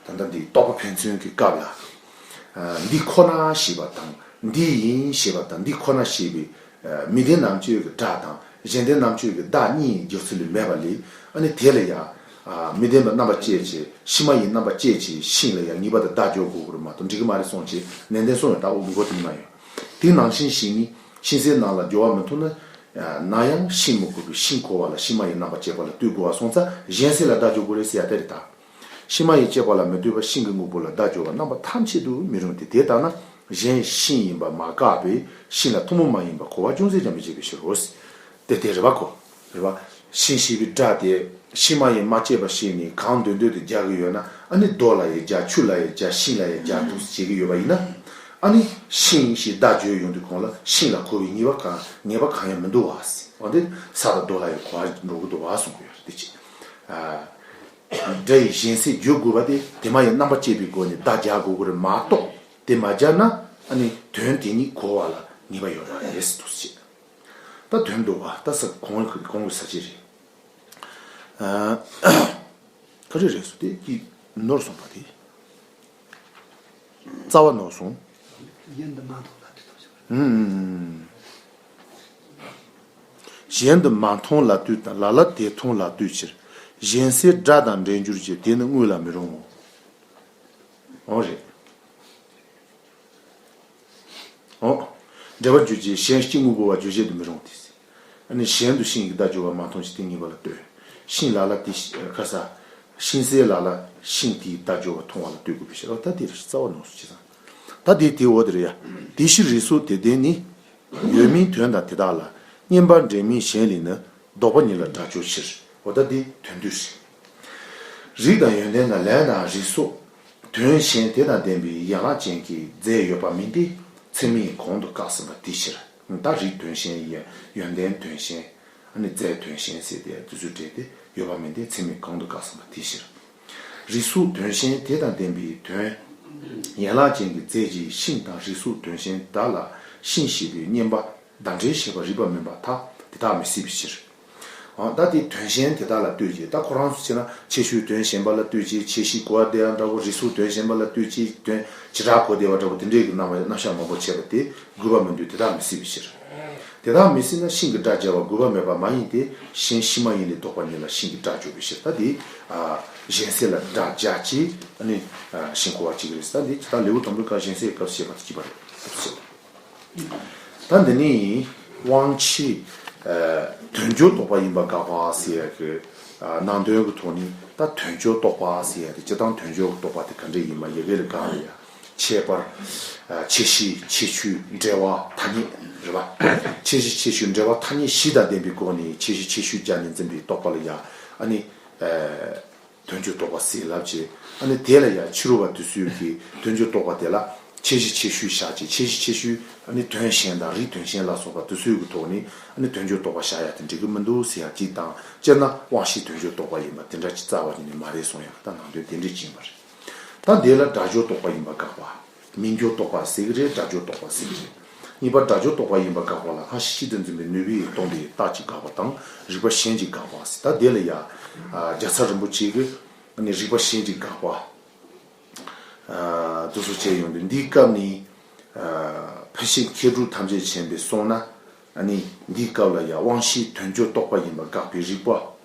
ཨ། ད་ལྟ་འདི་རྟོག་པ་ཕན་ཚུན་གྱི་སྐབས་ལ། ཨ། འདི་ཁོ་ན་ཞེས་པ་དང་། འདི་ཡིན་ཞེས་པ་དང་། འདི་ཁོ་ན་ཞེས་པའི། ཨ། མི་ལྡན་རྣམ་གཅོད་ཀྱི་སྒྲ་དང་། གཞན་ལྡན་རྣམ་གཅོད་ཀྱི་བརྡ་གཉིས་སྦྱོར་ཚུལ་ལས་མེད་པ་ལས། ཨ་ནི་དེ་ལ་ཡང་། ཨ། མི་ལྡན་པ་རྣམ་པ་བཅད་བྱས། ཤིང་མ་ཡིན་རྣམ་པ་བཅད་བྱས་ཤིང་ལ་ཡང་ངེས་པར་དུ་བརྡ་སྦྱོར་དགོས་ཀྱི་རེད་མ་གཏོགས་འགྲིག་གི་མ་རེད་གསུངས་བྱས་ནན་ཏན་གསུངས་ཡོད། ད་འོ་མི་གོ་དེ་ཉིད་མ་ཡིན། དེ་ནང་བཞིན་ཤིང་ནི་ཤིང་སེལ་རྣམས་ལ་སྦྱོར་བ་མི་མཐོང་ན། ན་ཡང་ཤིང་མི་གོ་བས་ཤིང་གོ་བ་ལ་ཤིང་མ་ཡིན་རྣམ་པ་བཅད་པ་ལ་ལྟོས་དགོས་པ་སོང་ཙང་གཞན་སེལ་ལ་བརྡ་སྦྱོར་དགོས་རེད་ཟེར་ཡ་དེ་རེད་ད། ཤིང་མ་ཡིན་དཔྱད་པ་ལ་མི་ལྟོས་པར་ཤིང་གི་དངོས་པོ་ལ་བརྡ་སྦྱོར་བ་རྣམ་པ་ཐམས་ཅད་དུ་མི་རུང་སྟེ། དེ་ལྟར་ན་གཞན་ཤིང་ཡིན་པ་མ་བཀག་པས་ཤིང་ལ་ཐུན་མོང་མ་ཡིན་པ་གོ་བ་ཅུང་ཟད་ཀྱང་མི་བྱེད་པའི་ཕྱིར་རོ། དེ་དེ་རེད་པ་གོ། རེད་པ། ཤིང་ཞེས་པའི་སྒྲ་དེ་ཤིང་མ་ཡིན་མ་བཅད་པ་ཞིག་ནི་གང་འདོད་འདོད་དུ་རྒྱག་གི་ཡོད་ན། ཨ་ནི་རྡོ་ལ་ཡང་རྒྱག་ཆུ་ལ་ཡང་རྒྱག་ཤིང་ལ་ཡང་རྒྱག་འདུག་བྱེད་ཀྱི་ཡོད་པ་ཡིན་ན། ཨ་ནི་ཤིང་ཞེས་བརྡ་བརྗོད་ཡོང་དུས་གོང་ལ་ཤིང་ལ་གོ་བའི་ངེས་པ་གང་ངེས་པ་གང་ཡང་མི་འདུག་བ། འོན་ཏེ་ས་དང་རྡོ་ལ་ཡང་གོ་བ་འགྲོ་གི་འདུག་བ་གསུང་གི་ཡོད་རེད་དེ་ཅི། ཨ། སྒྲ་ཡི་གཞན་སེལ་བརྗོད་དགོས་པ་དེ་དེ་མ་ཡིན་རྣམ་པ་བཅད་པའི་སྒོ་ནས་བརྡ་རྒྱག་དགོས་ཀྱི་རེད་མ་གཏོགས། དེ་མ་རྒྱག་ན་ཨ་ནི་དོན་དེ་ཉིད་གོ་བ་ལ་ངེས་པ་ཡོད་མ་རེད་ཟེར་དུས་ཅི། ད་དོན་འདུག་བ། ད་ས་གོང་གི་གོང་གི་ས་བཅད་རེད། ཨ། ག་རེ་རེད་ཟེར་དེ་ཀྱི་ནོར་སོང་བ་དེ། རྩ་བ་ནོར་སོང་། གཞན་དུ་མ་མཐོང་ལ་ལྟོས་དང་། ཨུམ། གཞན་དུ་མ་མཐོང་ལ་ལྟོས་དང་། ལ་ལ་དེ་མཐོང་ལ་ལྟོས་ཕྱིར། གཞན་སེལ་སྒྲ་དང་འབྲེལ་འགྱུར་གྱི། དེ་ནི་དངོས་ལ་མི་རུང་ངོ་། འོ་རེད། འོ། འབྲེལ་བར་འགྱུར་གྱི་གཞན་སྤྱི་དངོས་པོ་བ་རྗོད་བྱེད་དུ་མི་རུང་སྟེ། ཨ་ནི་གཞན་དུ་ཤིང་གི་བརྡ་སྦྱོར་བ་མ་མཐོང་ཞིང་དེ་ངེས་པ་ལ་ལྟོས། ཤིང་ལ་ལ་དེ་ཤི་ཁ་ས། ཤིང་སེལ་ལ་ལ་ཤིང་དེའི་བརྡ་སྦྱོར་བ་མཐོང་བ་ལ་ལྟོས་དགོས་པའི་ཕྱིར་རོ། ད་དེ་རེད་རྩ་བ་ནོར་སོང་ཅི་ཙང་། ད་དེ་དེ་འོ་དེ་རེད་ཡ། དེ་ཕྱིར་རིགས་སོགས་དེ་ལྡན་ནི། ཡོད་མིན་དོན་དང་དེ་དག་ལ། བསྙེན་པ་འདྲེན་མིན་གཞན་ལས་ནི། ལྡོག་པ་ཉིད་ལ་སྒྲ་སྦྱོར་ཕྱིར། འོ་ད་འདི་དོན་བསྡུས་རེད། རིགས་དང་ཡོན་ཏན་དང་ལས་དང་རིགས་སོགས་དོན་གཞན་དེ་དང་ལྡན་པའི་ཡན་ལག་ཅན་གྱི་རྫས་ཡོད་པ་མིན་ཏེ། ཚད་མས་གོང་དུ་བཀག་ཟིན་པ་དེའི་ཕྱིར། ད་རིགས་དོན་གཞན་ཡོན་ཏན་དོན་གཞན། ཨ་ནི་རྫས་དོན་གཞན་ཟེར་ཏེ་དེ་ཚོའི་གྲས་དེ་ཡོད་པ་མིན་ཏེ། ཚད་མས་གོང་དུ་བཀག་ཟིན་པ་དེའི་ཕྱིར། རིགས་སོགས་དོན་གཞན་དེ་དང་ལྡན་པའི་དོན། ཡན་ལག་ཅན་གྱི་རྫས་ཀྱི་ཤིང་དང་རིགས་སོགས་དོན་གཞན་དག་ལ་ཤིང་ཞེས་པའི་བསྙེན་པ་དང་འབྲེལ་བྱེད་པ་རིགས་པ་མིན་པར་ཐལ། དེ་དག་མི་སྲིད་པའི་ཕྱིར། ཨ། ད་དེ་དོན་གཞན་དེ་དག་ལ་ལྟོས་ཀྱི། ད་ཁོ་རང་ཚོ་བྱས་ན་ཁྱད་ཆོས་དོན་གཞན་པ་ལ་ལྟོས་ཀྱི། ཁྱད་གཞི་གོ་བ་དེ་ཡང་འདྲ་བོ། རིགས་སོགས་དོན་གཞན་པ་ལ་ལྟོས་ཀྱི། དོན་བྱེ་བྲག་གོ་བདེ་བ་འདྲ་བོ་དེ་འདྲའི་གི་རྣམ་པ་རྣམ་གཞག་མང་པོ་བྱས་པ་དེ་དགོས་པ་མི་འདུག་དེ་དག་མི་སྲིད་པའི་ཕྱིར། དེ་དག་མི་སྲིད་ན་ཤིང་གི་སྒྲ་སྦྱར་བ་དགོས་པ་མེད་པ་མ་ཡིན་ཏེ། གཞན་ཤིང་མ་ཡིན་ལས་ལྡོག་པ་ཉིད་ལ་ཤིང་གི་སྒྲ་སྦྱོར་བའི་ཕྱིར། ད་དེ། ཨ། གཞན་སེལ་ལ་སྒྲ་སྦྱར་གྱི། ཨ་ནི། ཨ། ཤིང་གོ་བ་གཅིག་རེད། ད་འདི་ཇི་ལྟར་ལེའུ་དང་པོའི་སྐབས་གཞན་སེལ་སྐབས་བཤད་པ་དེ་གཅིག་པ་རེད། ད་འདི་ནི་དབང་ཆེ། ཨ། དོན་སྦྱོར་རྟོག་པ་ཡིན་པ་དགག་པ་ཟེར་ཡ་གི། ཨ། ནང་དོན་གྱི་ཐོག་ནས་ད་དོན་སྦྱོར་རྟོག་པ་ཟེར་ཡ་དེ་སྤྱིར་བཏང་དོན་སྦྱོར་རྟོག་པ་དེ་ག་འདྲ་ཡིན་པ་ཡི་གེ་ལ་དགག་ལ་ཡ། ཁྱད་པར། ཨ། ཁྱད་གཞི་ཁྱད་ཆོས་འབྲེལ་བ་ཐ་སྙད་རེད་པ། ཁྱད་གཞི་ཁྱད་ཆོས་འབྲེལ་བ་ཐ་སྙད་བཞི་དང་ལྡན་པའི་སྒོ་ནས་ཁྱད་གཞི་ཁྱད་ཆོས་སྦྱར་ནས་འཛིན་པའི་རྟོག་པ་ལ་ཡ། ཨ་ནི། ཨ། དོན་སྦྱོར་རྟོག་པ་ཟེར་ལབ་ཅེས། ཨ་ནི་དེ་ལ་ཡང་ཕྱི་རོལ་པ་དེ་ཚོས་ཀྱི་དོན་སྦྱོར་རྟོག་པ་དེ་ལ་ཁྱད་གཞི་ཁྱད་ཆོས་བཞག་ཅེས། ཁྱད་གཞི་ཁྱད་ཆོས་ཨ་ནི་དོན་གཞན་དང་རིགས་དོན་གཞན་ལ་སོགས་པ་དེ་ཚོའི་གི་ཐོག་ནས་ཨ་ནི་དོན་སྦྱོར་རྟོག་པ་བཞག་ཡ་དེ་འགྲིག་གི་མི་འདུག་ཟེར་ཡ་གཅིག་དང་། སྤྱིར་ན་དབང་ཤེས་དོན་སྦྱོར་རྟོག་པ་ཡིན་པ་དེ་འདྲ་ཅིག་རྩ་བ་ཉིད་ནས་མ་རེད་གསུང་ཡ་ད་ནང་དོན་དེ་འདྲ་ཅིག་ཡིན་པ་རེད། ད་དེ་ལ་སྒྲ་སྦྱོར་རྟོག་པ་ཡིན་པ་དགག་པ། མིང་སྦྱོར་རྟོག་པ་ཟེར་གི་རེད། སྒྲ་སྦྱོར་རྟོག་པ་ཟེར་གི་རེད། གཉིས་པ་སྒྲ་སྦྱོར་རྟོག་པ་ཡིན་པ་དགག་པ་ལ་སྔ་ཕྱི་གཅིག་ཏུ་འཛིན་པའི་ནུས་པས་སྟོང་པའི་རྟགས་ཀྱིས་དགག་པ་དང་། རིགས་པ་གཞན་གྱིས་དགག་པ་ཟེར། ད་དེ་ལ་ཡ། རྒྱལ་ཚབ་རིན་པོ་ཆེ་གིས་ནི་རིགས་པ་གཞན་གྱིས་དགག་པ། དུ་སུ་བྱས་ཡོང་དུས་འདིའི་སྐབས་ནི། ཕལ་ཆེར་མཁས་གྲུབ་ཐམས་ཅད་མཁྱེན་པས་གསུངས་ན། ཨ་ནི་འདིའི་སྐབས་ལ་ཡང་དབང་ཤེས་དོན་སྦྱོར་རྟོག་པ་ཡིན་པ་དགག་པའི་རིགས་པ་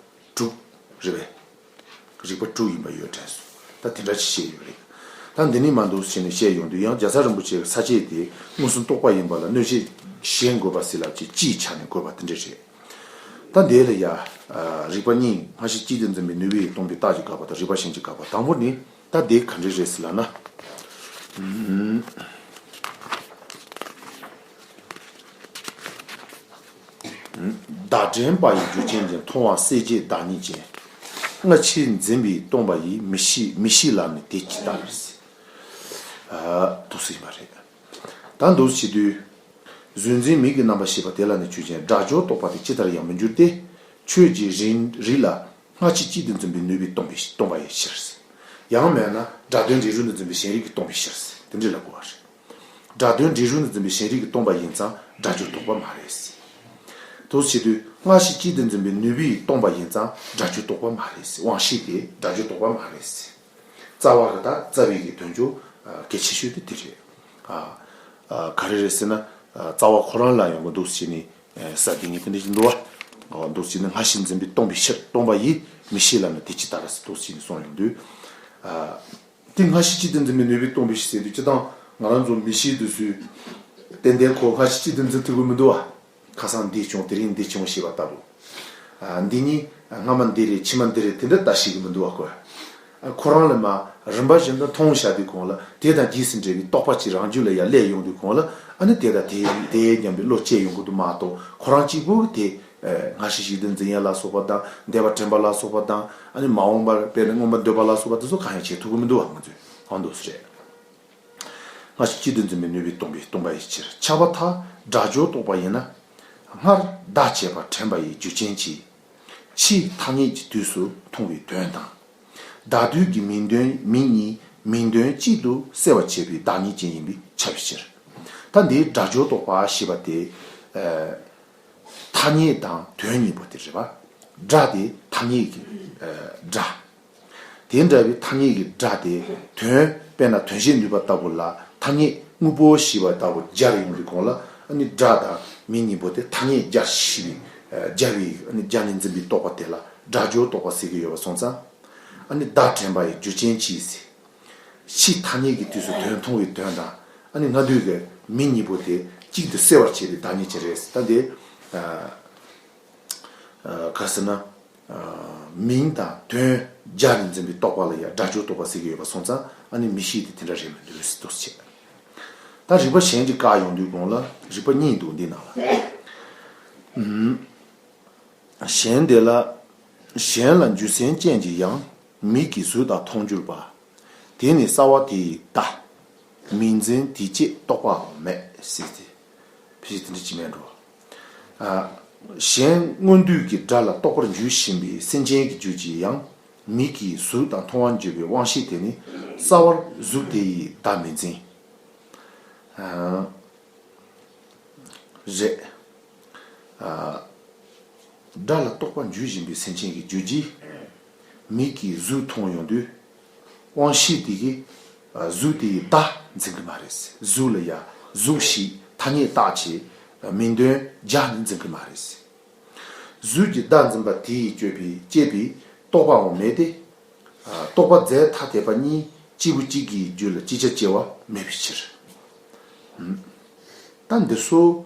དྲུག་རེད་པས། རིགས་པ་དྲུག་ཡིན་པ་ཡོད་དྲན་སོང་། ད་དེ་འདྲ་ཅིག་བཤད་ཡོད་རེད། ད་འདི་ནི་མ་འདུག་ཟེར་ནས་བཤད་ཡོང་དུས་ཡང་རྒྱལ་ཚབ་རིན་པོ་ཆེའི་ས་བཅད་དེ་མངོན་སུམ་རྟོག་པ་ཡིན་པ་ལ་གནོད་བྱེད་གཞན་དགོས་པ་ཟེར་ལབ་ཅིག་སྤྱིའི་ཆ་ནས་དགོས་པ་དེ་འདྲ་རེད། ད་འདི་ལ་ཡ། རིགས་པ་གཉིས། སྔ་ཕྱི་གཅིག་ཏུ་འཛིན་པའི་ནུས་པས་སྟོང་པའི་རྟགས་ཀྱིས་དགག་པ་དང་རིགས་པ་གཞན་གྱིས་དགག་པ། དང་པོ་ནི། ད་དེ་ག་འདྲ་རེད་ཟེར་ལབ་ན། བདག་དྲན་པ་ཡི་རྒྱུ་ཅན་ཅན། མཐོང་བ་སེལ་བྱེད་བདག་ཉིད་ཅན། སྔ་ཕྱི་འཛིན་པས་སྟོང་པ་ཡི། མི་ཤེས་མི་ཤེས་ལ་ནི་དེ་ཇི་ལྟར་ཟེར། དུ་སྲིད་པ་རེད། ད་འདུག་བྱེད་དུས། གཟུང་འཛིན་མིང་གི་རྣམ་པར་ཤེས་པ་དེ་ལ་ནི་ཆོས་ཅན། སྒྲ་སྦྱོར་རྟོག་པ་དེ་ཅི་ལྟར་ཡང་མི་འགྱུར་ཏེ། ཆོས་ཀྱི་རིགས་རིགས་ལ་སྔ་ཕྱི་གཅིག་ཏུ་འཛིན་པའི་ནུས་པས་སྟོང་པའི་སྟོང་པ་ཡི་ཕྱིར། ཡང་མིན་ན་སྒྲ་དོན་རིགས་རུས་ནས་འཛིན་པའི་ཞེན་རིག་གིས་སྟོང་པའི་ཕྱིར། དེ་འདྲ་ལ་གོ་བ་རེད། སྒྲ་དོན་རིགས་རུས་ནས་འཛིན་པའི་ཞེན་རིག་གིས་སྟོང་པ་ཡིན་ཙང་སྒྲ་སྦྱོར་རྟོག་པ་མ་རེད། དུ་བྱེད་དུས་སྔ་ཕྱི་གཅིག་ཏུ་འཛིན་པའི་ནུས་པས་སྟོང་པ་ཡིན་ཙང་སྒྲ་སྦྱོར་རྟོག་པ་མ་རེད། དབང་ཤེས་དེ་སྒྲ་སྦྱོར་རྟོག་པ་མ་རེད། རྩ་བ་གི་ད་རྩ་བའི་གི་དོན་ཅུང་གལ་ཆེ་ཤོས་དེ་དེ་རེད། ག་རེ་རེད་ཟེར་ན། རྩ་བ་ཁོ་རང་ལ་ཡོང་གི་འདུག་ཟེར་ནས་ས་དེ་ངས་དེ་འདྲ་ཞིག་འདུག་བ། འདུག་ཟེར་ནས་སྔ་ཕྱི་འཛིན་པའི་སྟོང་པའི་ཕྱིར། སྟོང་པ་ཡི་མི་ཤེས་ལ་ནི་དེ་ཅི་ལྟར་ཟེར་འདུག་ཟེར་ནས་གསུངས་ཡོང་དུས། དེ་སྔ་ཕྱི་གཅིག་ཏུ་འཛིན་པའི་ནུས་པས་སྟོང་པའི་ཕྱིར་ཟེར་དུས་སྤྱིར་བཏང་ང་རང་ཚོ་མི་ཤེས་དུས་སུ། ཏན་ཏན་ཁོ་སྔ་ཕྱི་གཅིག་ཏུ་འཛིན་ཐུབ་ཀྱི་མི་འདུག་བ། ཁ་སང་འདི་བྱུང་དེ་རིང་འདི་བྱུང་ཞེས་པ་ལྟ་བུ། འདི་གཉིས་སྔ་མ་འདི་རེད་ཕྱི་མ་འདི་རེད་དེ་འདྲ་ལྟ་ཤེས་ཀྱི་མི་འདུག་བ་ཁོ། ཁོ་རང་ལ་མ་རིམ་པ་བཞིན་དུ་མཐོང་བྱ་དུས་གོང་ལ་དེ་དང་རྗེས་སུ་འབྲེལ་བའི་རྟོག་པ་གཅིག་རང་རྒྱུད་ལ་ཡར་སླེབས་ཡོང་དུས་གོང་ལ་ཨ་ནི་དེ་དང་དེ་དེ་མཉམ་པའི་བློ་སྐྱེ་ཡོང་གི་འདུག་མ་གཏོགས་ཁོ་རང་གཅིག་པུ་དེ། སྔ་ཕྱི་གཅིག་ཏུ་འཛིན་ཡ་ལ་སོགས་པ་དང་འདས་པ་དྲན་པ་ལ་སོགས་པ་དང་ཨ་ནི་མ་འོངས་པར་དཔེར་ན་མངོན་པར་འདོད་པ་ལ་སོགས་པ་དེ་ཚོ་གང་ཡང་བྱེད་ཐུབ་ཀྱི་མི་འདུག་བ་ང་ཚོས་གང་འདུག་སེ་རེད། སྔ་ཕྱི་གཅིག་ཏུ་འཛིན་པའི་ནུས་པས་སྟོང་པའི་སྟོང་པ་ཡི་ཕྱིར། ཁྱབ་པ་མཐའ་སྒྲ་སྦྱོར་རྟོག་པ་ཡིན་ན། སྔར་བདག་བྱས་པ་དྲན་པ་ཡི་རྒྱུ་རྐྱེན་གྱིས། ཕྱིས་ཐ་སྙད་ཀྱི་དུས་སུ་མཐོང་བའི་དོན་དང་། བདག་དུས་ཀྱི་མིང་དོན་མིང་གཉིས་མིང་དོན་གཅིག་ཏུ་གསལ་བར་བྱེད་པའི་བདག་ཉིད་ཅན་ཡིན་པས་ཁྱབ་པའི་ཕྱིར། ད་འདིའི་སྒྲ་སྦྱོར་རྟོག་པ་ཞེས་པ་དེ། ཐ་སྙད་དང་དོན་གཉིས་པོ་དེ་རེད་པ། སྒྲ་དེ་ཐ་སྙད་ཀྱི་སྒྲ། དེ་འདྲ་བའི་ཐ་སྙད་ཀྱི་སྒྲ་དེ་དོན་དཔེར་ན་དོན་བྱེད་ནུས་པ་ལྟ་བུ་ལ་ཐ་སྙད་དངོས་པོ་ཞེས་པ་ལྟ་བུ་སྦྱར་ཡོང་དུས་གོང་ལ་ཨ་ནི་སྒྲ་དང་མིང་གཉིས་པོ་དེ་ཐ་སྙད་སྦྱར་ཞེས་པའི་སྦྱར་བའི་ཨ་ནི་སྦྱར་ནས་འཛིན་པའི་རྟོག་པ་དེ་ལ་སྒྲ་སྦྱོར་རྟོག་པ་ཟེར་གྱི་ཡོད་པ་སོང་ཙང་། ཨ་ནི་བདག་དྲན་པ་ཡི་རྒྱུ་རྐྱེན་གྱིས་ཟེར། ཕྱིས་ཐ་སྙད་ཀྱི་དུས་སུ་དོན་མཐོང་བའི་དོན་དང་ཨ་ནི་སྔ་དུས་ཀྱི་མིང་གཉིས་པོ་དེ་གཅིག་ཏུ་གསལ་བར་བྱེད་པའི་བདག་ཉིད་ཀྱི་རེད། ད་འདི་ག་ཟེར་ན། མིང་དང་དོན་སྦྱར་ནས་འཛིན་པའི་རྟོག་པ་ལ་ཡང་སྒྲ་སྦྱོར་རྟོག་པ་ཟེར་གྱི་ཡོད་པ་སོང་ཙང་ཨ་ནི་མི་ཤེས་དེ་དེ་འདྲ་རེད་མི་འདུག་ཟེར་འདུག་ཟེར། ད་རིགས་པ་གཞན་གྱིས་བཀག་ཡོང་དུས་གོང་ལ་རིགས་པ་གཉིས་འདུག་འདི་ནང་ལ། གཞན་དེ་ལ། གཞན་ལ་འཇུག་སེམས་ཅན་གྱི་ཡང་། མིག་གིས་གཟུགས་དག་མཐོང་གྱུར་པ། དེ་ནི་རྩ་བ་དེ་ཡི་བརྡ། མིང་འཛིན་དེ་བཅས་རྟོག་པའང་མེད་ཟེར་ཏེ། ཕྱིས་དེ་འདྲ་ཅི་མེད་འགྲོ། གཞན་མངོན་དུས་ཀྱི་སྒྲ་ལ་རྟོག་པར་འཇུག་བཞིན་པའི་སེམས་ཅན་གྱི་རྒྱུད་ཀྱི་ཡང་མིག་གིས་གཟུགས་དང་མཐོང་བར་འགྱུར་བའི་དབང་ཤེས་དེ་ནི་རྩ་བར་གཟུགས་དེ་ཡི་བརྡ་མི་འཛིན། རེད། སྒྲ་ལ་རྟོག་པ་འཇུག་བཞིན་པའི་སེམས་ཅན་གྱི་རྒྱུད་ཀྱིས་མིག་གིས་གཟུགས་མཐོང་ཡོང་དུས། དབང་ཤེས་དེ་གིས་གཟུགས་དེ་ཡི་བརྡ་འཛིན་གྱི་མ་རེད། གཟུགས་ལ་ཡང་གཟུགས་ཤིག་ཐ་སྙད་བཏགས་བྱས་མིང་དོན་སྦྱར་ནས་འཛིན་གྱི་མ་རེད། གཟུགས་ཀྱི་བརྡ་འཛིན་པ་དེ་ཡིས་བསྐྱེད་པའི་བསྐྱེད་པའི་རྟོག་པའང་མེད་དེ། རྟོག་པ་རྫས་ཐ་དད་པ་གཉིས་གཅིག་པུ་གཅིག་གི་རྒྱུད་ལ་ཅིག་ཅར་སྐྱེ་བ་མེད་པའི་ཕྱིར། ད་འདི་ཚོ་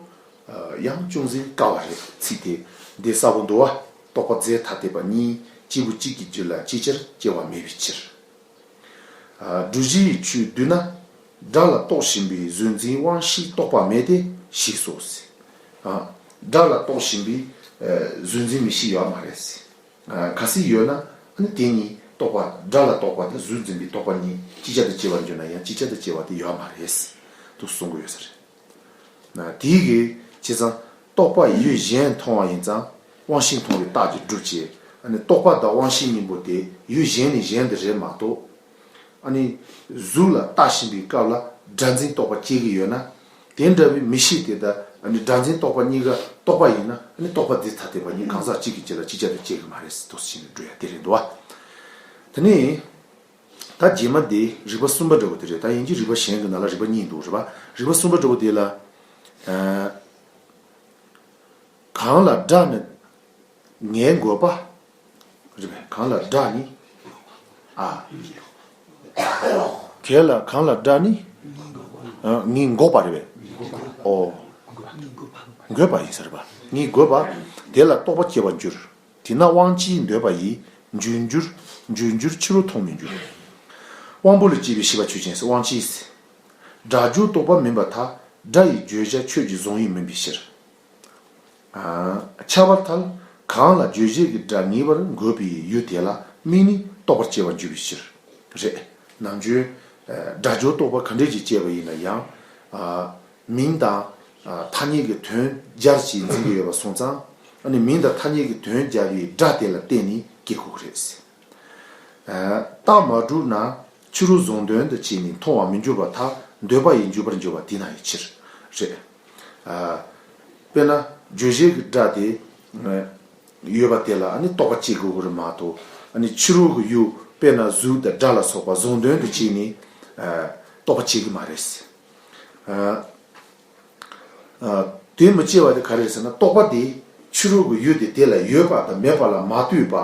ཡང་ཅུང་ཟད་དཀའ་བ་རེད་ཚིག་དེ་འདི་གསལ་པོ་འདུག་བ། རྟོག་པ་རྫས་ཐ་དད་པ་གཉིས་གཅིག་པུ་གཅིག་གི་རྒྱུད་ལ་ཅིག་ཅར་སྐྱེ་བ་མེད་པའི་ཕྱིར། སྒྲུབ་བྱའི་ཆོས་བསྡུས་ན། སྒྲ་ལ་རྟོག་བཞིན་པའི་གཟུགས་འཛིན་དབང་ཤེས་རྟོག་པ་མེད་དེ་ཞེས་སོ། སྒྲ་ལ་རྟོག་བཞིན་པའི་གཟུགས་འཛིན་མིག་ཤེས་ཡོད་མ་རེད། གལ་སྲིད་ཡོད་ན་ཨ་ནི་དེ་གཉིས་རྟོག་པ་སྒྲ་ལ་རྟོག་པ་དང་གཟུགས་འཛིན་པའི་རྟོག་པ་གཉིས་ཅིག་ཅར་དུ་སྐྱེ་བར་འགྱུར་ན་ཡང་ཅིག་ཅར་དུ་སྐྱེ་བ་དེ་ཡོད་མ་རེད། དུ་གསུང་གི་ཡོད་ས་རེད། དེའི་གི་བྱས་ཙང་རྟོག་པ་ཡུལ་གཞན་མཐོང་བ་ཡིན་ཙང་དབང་ཤེས་མཐོང་བའི་རྟགས་ཀྱིས་སྒྲུབ་བྱེད། ཨ་ནི་རྟོག་པ་དང་དབང་ཤེས་གཉིས་པོ་དེ་ཡུལ་གཞན་ནས་གཞན་དུ་རེད་མ་གཏོགས། ཨ་ནི་གཟུགས་ལ་ལྟ་བཞིན་པའི་སྐབས་ལ་སྒྲ་འཛིན་རྟོག་པ་སྐྱེ་གི་ཡོད་ན། དེ་འདྲ་བའི་མིག་ཤེས་དེ་དང་ཨ་ནི་སྒྲ་འཛིན་རྟོག་པ་གཉིས་ཀ་རྟོག་པ་ཡིན་ན། ཨ་ནི་རྟོག་པ་འདི་ཐ་དད་པ་གཉིས་གང་ཟག་གཅིག་གི་རྐྱེན་ལ་གཅིག་ཅར་དུ་སྐྱེ་གི་མ་རེད་ཟེར་དུ་ཕྱིན་ནས་འགྲོ་ཡ་དེ་རེད་འདུག་བ། དེ་ནས་ད་རྗེས་མ་དེ་རིགས་པ་གསུམ་པ་འདྲ་བོ་དེ་རེད། ད་ཡིན་གྱི་རིགས་པ་གཞན་གྱི་ནང་ལ་རིགས་པ་གཉིས་འདུག་རེད་པ། རིགས་པ་གསུམ་པ་འདྲ་བོ་དེ་ལ། ཨ། གང་ལ་སྒྲ་ནི་ངེས་འགོད་པ། རེད་པས། གང་ལ་སྒྲ་ནི། ཨ། གལ་ལ་གང་ལ་སྒྲ་ནི། ཨ། ངེས་འགོད་པ་རེད་པས། ཨོ། འགོད་པ་ཡིན་ས་རེད་པ། ངེས་འགོད་པ། དེ་ལ་རྟོག་པ་སྐྱེ་བར་འགྱུར། དེས་ན་དབང་ཅིང་འདོད་པ་ཡིས། འགྱུར་འགྱུར། འགྱུར་འགྱུར་ཕྱི་རོལ་མཐོང་མི་འགྱུར། དབང་པོ་ལ་སྐྱེས་པའི་ཤེས་པ་ཆོས་ཅན། དབང་ཅིང་། སྒྲ་སྦྱོར་རྟོག་པ་མིན་པར་ཐལ། སྒྲ་ཡི་བརྗོད་བྱ་ཆོས་ཀྱི་གཟུང་ཡུལ་མིན་པའི་ཕྱིར། ཨ། ཁྱབ་པར་ཐལ། གང་ལ་བརྗོད་བྱེད་ཀྱི་སྒྲ་ངེས་པར་འགོད་པའི་ཡུལ་དེ་ལ་དམིགས་ནས་རྟོག་པར་སྐྱེ་བར་འགྱུར་བའི་ཕྱིར། རེད། ནམ་རྒྱུན། ཨ། སྒྲ་སྦྱོར་རྟོག་པ་ག་འདྲས་ཅིག་སྐྱེས་པ་ཡིན་ན་ཡང་། ཨ། མིང་དང་། ཨ། ཐ་སྙད་ཀྱི་དོན་སྦྱར་ཞིང་འཛིན་གྱི་ཡོད་པ་སོང་ཙང་། ཨ་ནི་མིང་དང་ཐ་སྙད་ཀྱི་དོན་སྦྱར་བའི་སྒྲ་དེ་ལ་བརྟེན་ནས་སྐྱེ་དགོས་ཀྱི་རེད། ཨ། རྟགས་མ་གྲུབ་ན་ཕྱི་རོལ་གཟུང་དོན་དུ་བྱས་ནས་མཐོང་བར་མི་འགྱུར་བར་ཐལ། འདོད་པ་ཡིས་འཇུག་པར་འགྱུར་བ་དེས་ན་ཡི་ཕྱིར། རེད། ཨ། དཔེར་ན་རྗོད་བྱེད་ཀྱི་སྒྲ་དེ། ཨ། ཡོད་པ་དེ་ལ་ཨ་ནི་རྟོག་པ་སྐྱེ་དགོས་ཀྱི་རེད་མ་གཏོགས། ཨ་ནི་ཕྱི་རོལ་གྱི་ཡུལ་དཔེར་ན་གཟུགས་དང་སྒྲ་ལ་སོགས་པ་གཟུང་དོན་དུ་བྱས་ནས། ཨ། རྟོག་པ་སྐྱེ་གི་མ་རེད། ཨ། ཨ། དེ་མི་སྐྱེ་བ་དེ་ག་རེ་ཟེར་ན། རྟོག་པ་དེ་ཕྱི་རོལ་གྱི་ཡུལ་དེ་དེ་ལ་ཡོད་པ་དང་མེད་པ་ལ་མ་ལྟོས་པ།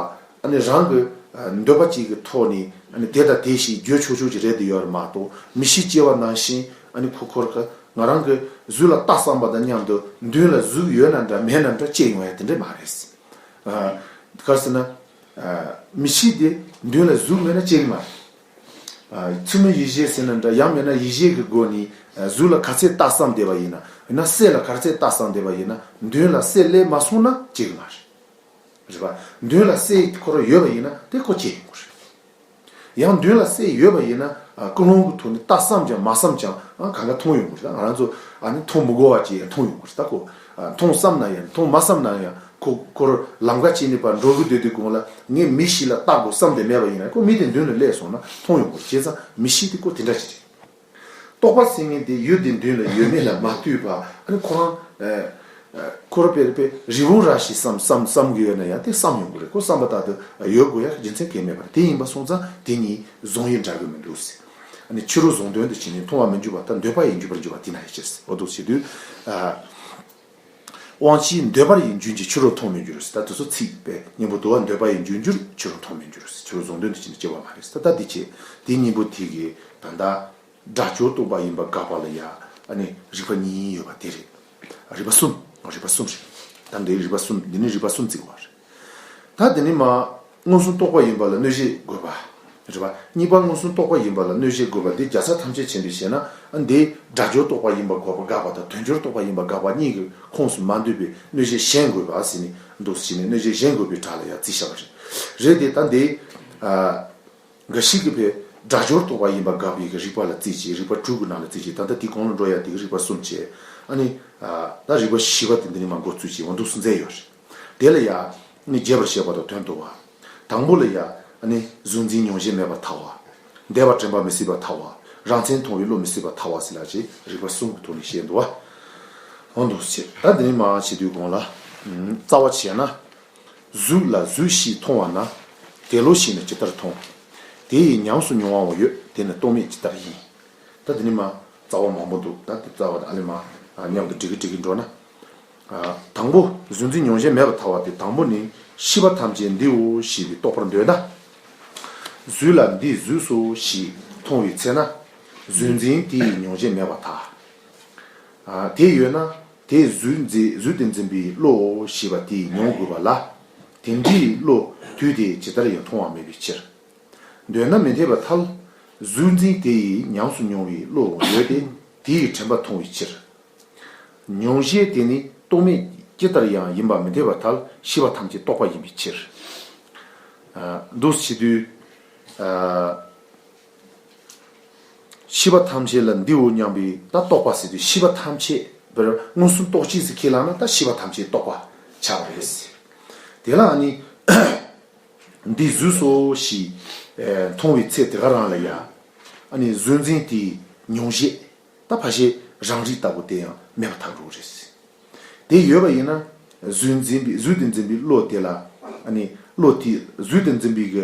ཨ་ནི་རང་གི། ཨ། འདོད་པ་གཅིག་གི་ཐོག་ནས་ཨ་ནི་དེ་དང་དེ་ཞེས་བརྗོད་ཆོག་ཆོག་ཅིག་རེད་དེ་ཡོད་རེད་མ་གཏོགས། མིག་ཤེས་སྐྱེ་བ་ནང་བཞིན་ཨ་ནི་ཁོ་ཁོར་ག་ང་རང་གི་གཟུགས་ལ་ལྟ་བསམ་པ་དང་མཉམ་དུ་མདུན་ལ་གཟུགས་ཡོད་ན་འདྲ་མེད་ན་འདྲ་སྐྱེ་ཡོང་ཡ་དེ་འདྲ་མ་རེད། ཨ། ག་རེ་ཟེར་ན། ཨ། མིག་ཤེས་དེ་མདུན་ལ་གཟུགས་མེད་ན་སྐྱེ་གི་མ་རེད། ཨ། མཚན་མོ་ཡིད་བྱེད་ཟེར་ན་འདྲ། ཡང་མིན་ན་ཡིད་བྱེད་ཀྱི་སྒོ་ནས། ཨ། གཟུགས་ལ་ག་ཚད་ལྟ་བསམ་བསྡད་པ་ཡིན་ན། ཡིན་ན་སྲས་ལ་ག་ཚད་ལྟ་བསམ་བསྡད་པ་ཡིན་ན། མདུན་ལ་སྲས་སླེབས་མ་སོང་ན་སྐྱེ་གི་མ་རེད། རེད་པ། མདུན་ལ་སྲས་ཁོ་རང་ཡོད་པ་ཡིན་ན་དེ་ཁོ་སྐྱེ་ཡོང་གི་རེད། ཡང་མདུན་ལ་སྲས་ཡོད་པ་ཡིན་ན། ཨ། ཀུན་སློང་གི་ཐོག་ནས་ལྟ་བསམ་ཀྱང་མ་བསམ་ཀྱང་། ཨ། གང་ག་མཐོང་ཡོང་གི་རེད། ང་རང་ཚོ་ཨ་ནི་མཐོང་མི་དགོས་པ་ཅིག་ཡང་མཐོང་ཡོང་གི་རེད། ད་ཁོ། ཨ། མཐོང་བསམ་ན་ཡང་། མཐོང་མ་བསམ་ན་ཡང་། ཁོ་ཁོར་ལམ་ཁ་ཅིག་ནས་ཕར་འགྲོ་གི་སྡོད་དུས་གོང་ལ་ངས་མི་ཞིག་ལ་ལྟ་དགོས་བསམ་དེ་མེད་པ་ཡིན་ན། ཁོ་མི་དེ་མདུན་ལ་སླེབས་སོང་ན་མཐོང་ཡོང་གི་རེད། བྱས་ཙང་མིག་ཤེས་དེ་ཁོ་དེ་འདྲ་ཅིག་རེད། རྟོག་པ་ཟེར་མཁན་དེ་ཡུལ་དེ་མདུན་ལ་ཡོད་མེད་ལ་མ་ལྟོས་པ། ཨ་ནི་ཁོ་རང་། ཨ། ཁོ་རང་དཔེ་དཔེ་རི་བོང་རྭ་ཞིག་བསམ་བསམ་བསམ་གྱི་ཡོད་ན་ཡང་དེ་བསམ་ཡོང་གི་རེད། ཁོ་བསམ་པ་ལྟར་དུ་ཡོད་དགོས་ཡ་རྒྱུ་མཚན་གང་ཡང་མེད་པ་རེད། དེ་ཡིན་པ་སོང་ཙང་དེ་གཉིས་གཟུང་ཡུལ་འདྲ་གི་མི་འདུག་ཟེར། ཨ་ནི་ཕྱི་རོལ་གཟུང་དོན་དུ་བྱས་ནས་མཐོང་བར་མི་འགྱུར་བར་ཐལ། འདོད་པ་ཡིས་འཇུག་པར་འགྱུར་བ་དེས་ན་ཡི་ཕྱིར་ཟེར། འོ་འདུག་བྱེད་དུས། ཨ། དབང་ཅིང་འདོད་པ་ཡིས་འཇུག་འགྱུར་ཕྱི་རོལ་མཐོང་མི་འགྱུར་ཟེར། ད་དེ་ཚོ་ཚིག་དཔེ་སྙིང་པོ་འདུག་བ། འདོད་པ་ཡིས་འཇུག་འགྱུར་ཕྱི་རོལ་མཐོང་མི་འགྱུར་ཟེར། ཕྱི་རོལ་གཟུང་དོན་དུ་བྱས་ནས་སྐྱེ་བ་མ་རེད་ཟེར། ད་ད་འདི་བྱས། དེ་གཉིས་པོ་དེ་གི་ད་ལྟ་སྒྲ་སྦྱོར་རྟོག་པ་ཡིན་པ་དགག་པ་ལ་ཡ། ཨ་ནི་རིགས་པ་གཉིས་ཡོད་པ་དེ་རེད། རིགས་པ་གསུམ། རིགས་པ་གསུམ་རེད། ད་འདི་རིགས་པ་གསུམ། འདི་ནི་རིགས་པ་གསུམ་བརྩི་དགོས་པ་རེད། ད་འདི་ནི་མ་མངོན་སུམ་རྟོག་པ་ཡིན་པ་ལ་གནོད་བྱེད་དགོས་པ། རེད་པ། གཉིས་པ་མངོན་སུམ་རྟོག་པ་ཡིན་པ་ལ་གནོད་བྱེད་དགོས་པ། འདི་བརྒྱ་ཆ་ཐམས་ཅད་ཕྱིན་པའི་ཕྱིར་ན། ཨ། འདི་སྒྲ་སྦྱོར་རྟོག་པ་ཡིན་པ་དགག་པ་དགག་པ་དང་དོན་སྦྱོར་རྟོག་པ་ཡིན་པ་དགག་པ་གཉིས་ཀྱི་ཁོངས་སུ་མ་འདུས་པའི་གནོད་བྱེད་གཞན་དགོས་པ་ཟེར་ནས་འདུག་ཟེར་ནས། གནོད་བྱེད་གཞན་དགོས་པའི་གྲས་ལ་ཡ་བརྩིས་བཞག་པ་རེད། རེད་དེ། ད་འདི། ཨ། འགའ་ཞིག་གིས་ཕར་སྒྲ་སྦྱོར་རྟོག་པ་ཡིན་པ་དགག་པའི་གི་རིགས་པ་ལ་བརྩིས་བྱས། རིགས་པ་དྲུག་གི་ནང་ལ་བརྩིས་བྱས། ད་ལྟ་དེའི་གོང་ལ་འགྲོ་ཡ་དེ་གི་རིགས་པ་གསུམ་བྱས། ཨ་ནི། ཨ། ད་རིགས་པ་བཞི་པ་དེ་འདི་ནས་མར་འགོ་བཙུགས་བྱས། འོ་འདུག་སེ་མཛད་ཡོད་རེད། དེ་ལ་ཡ་ནི་རྒྱས་པར་བཤད་པ་དང་དོན་བསྡུ་བ། དང་པོ་ལ་ཡ་ནི་གཟུགས་འཛིན་མྱོང་བྱེད་མེད་པར་ཐལ་བ། འདས་པ་དྲན་པ་མི་སྲིད་པར་ཐལ་བ། རང་མཚན་མཐོང་བའི་བློ་མི་སྲིད་པར་ཐལ་བ་ཟེར་ལ་ཅིག་རིགས་པ་གསུམ་གྱི་ཐོག་ནས་བཤད་འདུག་བ། འོ་འདུག་སེ་བྱས། ད་འདི་ནས་མར་བྱེད་དུས་གོང་ལ། ཨུམ། རྩ་བ་བྱས་ན། གཟུགས་ལ་གཟུགས་ཞེས་མཐོང་བ་ན། དེ་བློ་ཞིག་ནི་ཇི་ལྟར་མཐོང་། དེ་ཡི་ཉམས་སུ་མྱོང་བའང་ཡོད། དེ་ནི་རྟོག་མེད་ཇི་ལྟར་ཡིན། ད་འདི་ནས་མར་རྩ་བ་མང་པོ་འདུག་ད་འདི་རྩ་བ་དང་ཨ་ལེ་མར་མཉམ་དུ་འགྲིག་གི་འགྲིག་གི་འགྲོ་ན། ཨ། དང་པོ་གཟུགས་འཛིན་མྱོང་བྱེད་མེད་པར་ཐལ་བ་དེ། དང་པོ་ནི་ཤེས་པ་ཐམས་ཅད་འདིའོ་ཞེས་པའི་རྟོག་པར་འདོད་ན། གཟུགས་ལ་འདི་གཟུགས་སོ་ཞེས་མཐོང་བའི་ཚེ་ན། གཟུགས་འཛིན་དེ་ཡི་མྱོང་བྱེད་མེད་པར་ཐལ། ཨ། དེ་ཡོད་ན་དེ་གཟུགས་འཛིན། གཟུགས་དེ་འཛིན་པའི་བློའོ་ཞེས་པ་དེས་མྱོང་དགོས་པ་ལ། དེ་འདྲའི་བློ་དུས་དེ་ཇི་ལྟར་ཡང་མཐོང་བ་མེད་པའི་ཕྱིར། འདོད་ན་མི་འཐད་པར་ཐལ། གཟུགས་འཛིན་དེ་ཡི་ཉམས་སུ་མྱོང་བའི་བློའང་ཡོད་དེ། དེ་ཡི་དྲན་པ་མཐོང་བའི་ཕྱིར། མྱོང་བྱེད་དེ་ནི་རྟོག་མེད་ཇི་ལྟར་ཡང་ཡིན་པ་མི་འཐད་པར་ཐལ། ཤེས་པ་ཐམས་ཅད་རྟོག་པ་ཡིན་པའི་ཕྱིར། ཨ། འདུག་སེ་བྱེད་དུས། ཨ། ཤེས་པ་ཐམས་ཅད་ལ་འདིའོ་སྙམ་པའི། ད་རྟོག་པ་ཟེར་དུས་ཤེས་པ་ཐམས་ཅད། དཔེར་མངོན་སུམ་རྟོག་བཅས་སུ་ཁས་བླངས་ན་ད་ཤེས་པ་ཐམས་ཅད་རྟོག་པ་ཆགས་པ་རེད། དེ་ལ་ཨ་ནི། འདི་གཟུགས་སོ་ཞེས། ཨེ། མཐོང་བའི་ཚེ་དེ་ག་རང་ལ་ཡ། ཨ་ནི་གཟུགས་འཛིན་དེའི་མྱོང་བྱེད། ད་ཕལ་ཆེར་རང་རིག་ལྟ་བུ་དེ་ཡང་མེད་པར་ཐལ་འགྲོ་གི་རེད། དེ་ཡོད་པ་ཡིན་ན། གཟུགས་འཛིན་པའི་གཟུགས་དེ་འཛིན་པའི་བློ་དེ་ལ། ཨ་ནི་བློ་དེ་གཟུགས་དེ་འཛིན་པའི་གི་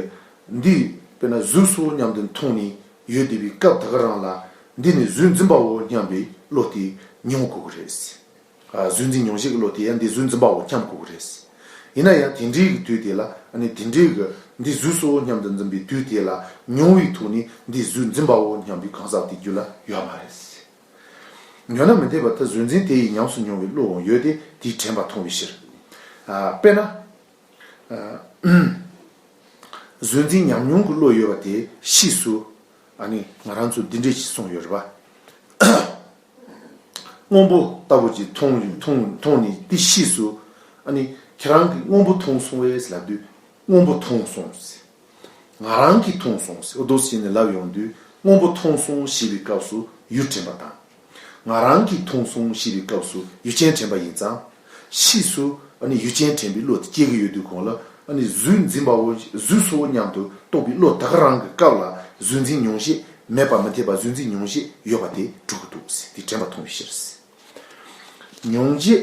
འདི་དཔེར་ན་གཟུགས་སོ་སྙམ་དུ་མཐོང་ནས་ཡོད་བསྡད་པའི་སྐབས་དེ་ག་རང་ལ། འདི་ནི་གཟུགས་འཛིན་པའོ་སྙམ་པའི་བློ་དེ་མྱོང་དགོས་ཀྱི་རེད། གཟུགས་འཛིན་མྱོང་བྱེད་ཀྱི་བློ་དེ་ཡང་འདི་གཟུགས་འཛིན་པའོ་སྙམ་དགོས་ཀྱི་རེད། ཡིན་ན་ཡང་དེ་འདྲའི་གི་དུས་དེ་ལ། ཨ་ནི་དེ་འདྲའི་གི་འདི་གཟུགས་སོ་སྙམ་དུ་འཛིན་པའི་དུས་དེ་ལ་མྱོང་བའི་ཐོག་ནས་འདི་གཟུགས་འཛིན་པའོ་སྙམ་པའི་གང་ཟག་དེ་རྒྱུད་ལ་ཡོད་མ་རེད། ཡོད་ན་མི་འཐད་པ་དེ་གཟུགས་འཛིན་དེ་ཡིས་ཉམས་སུ་མྱོང་བའི་བློའང་ཡོད་དེ། དེའི་དྲན་པ་མཐོང་བའི་ཕྱིར། ཨ་དཔེར་ན། ཨ་གཟུགས་འཛིན་ཉམས་མྱོང་གི་བློ་ཡོད་པ་དེ་ཕྱིས་སུ། ཨ་ནི་ང་རང་ཚོ་འདི་འདྲས་ཞིག་གསུངས་ཡོད་རེད་པ། སྔོན་པོ་ལྟ་བུ་ཅིག་མཐོང་མཐོང་མཐོང་ནས་དེ་ཕྱིས་སུ། ཨ་ནི་ཁྱེད་རང་གིས་སྔོན་པོ་མཐོང་སོང་བས་ལབ་དུས། སྔོན་པོ་མཐོང་སོང་ཟེར། ང་རང་གིས་མཐོང་སོང་ཟེར། འོ་འདུག་སེ་བྱས་ནས་ལབ་ཡོང་དུས། སྔོན་པོ་མཐོང་སོང་ཞེས་པའི་སྐབས་སུ་ཡུལ་དྲན་པ་དང་། ང་རང་གིས་མཐོང་སོང་ཞེས་པའི་སྐབས་སུ་ཡུལ་ཅན་དྲན་པ་ཡིན་ཙང་། ཕྱིས་སུ་ཨ་ནི་ཡུལ་ཅན་དྲན་པའི་བློ་དེ་སྐྱེ་གི་ཡོད་དུས་གོང་ལ། ཨ་ནི་གཟུགས་འཛིན་པའོ་གཟུགས་སོ་སྙམ་དུ་རྟོག་པའི་བློ་དེ་ག་རང་གི་སྐབས་ལ་གཟུགས་འཛིན་མྱོང་བྱེད་མེད་པ་མི་འཐད་པ་གཟུགས་འཛིན་མྱོང་བྱེད་ཡོད་པ་དེ་གྲུབ་ཀྱི་འདུག་ཟེར། དེ་དྲན་པ་མཐོང་བའི་ཕྱིར་ཟེར། མྱོང་བྱེད་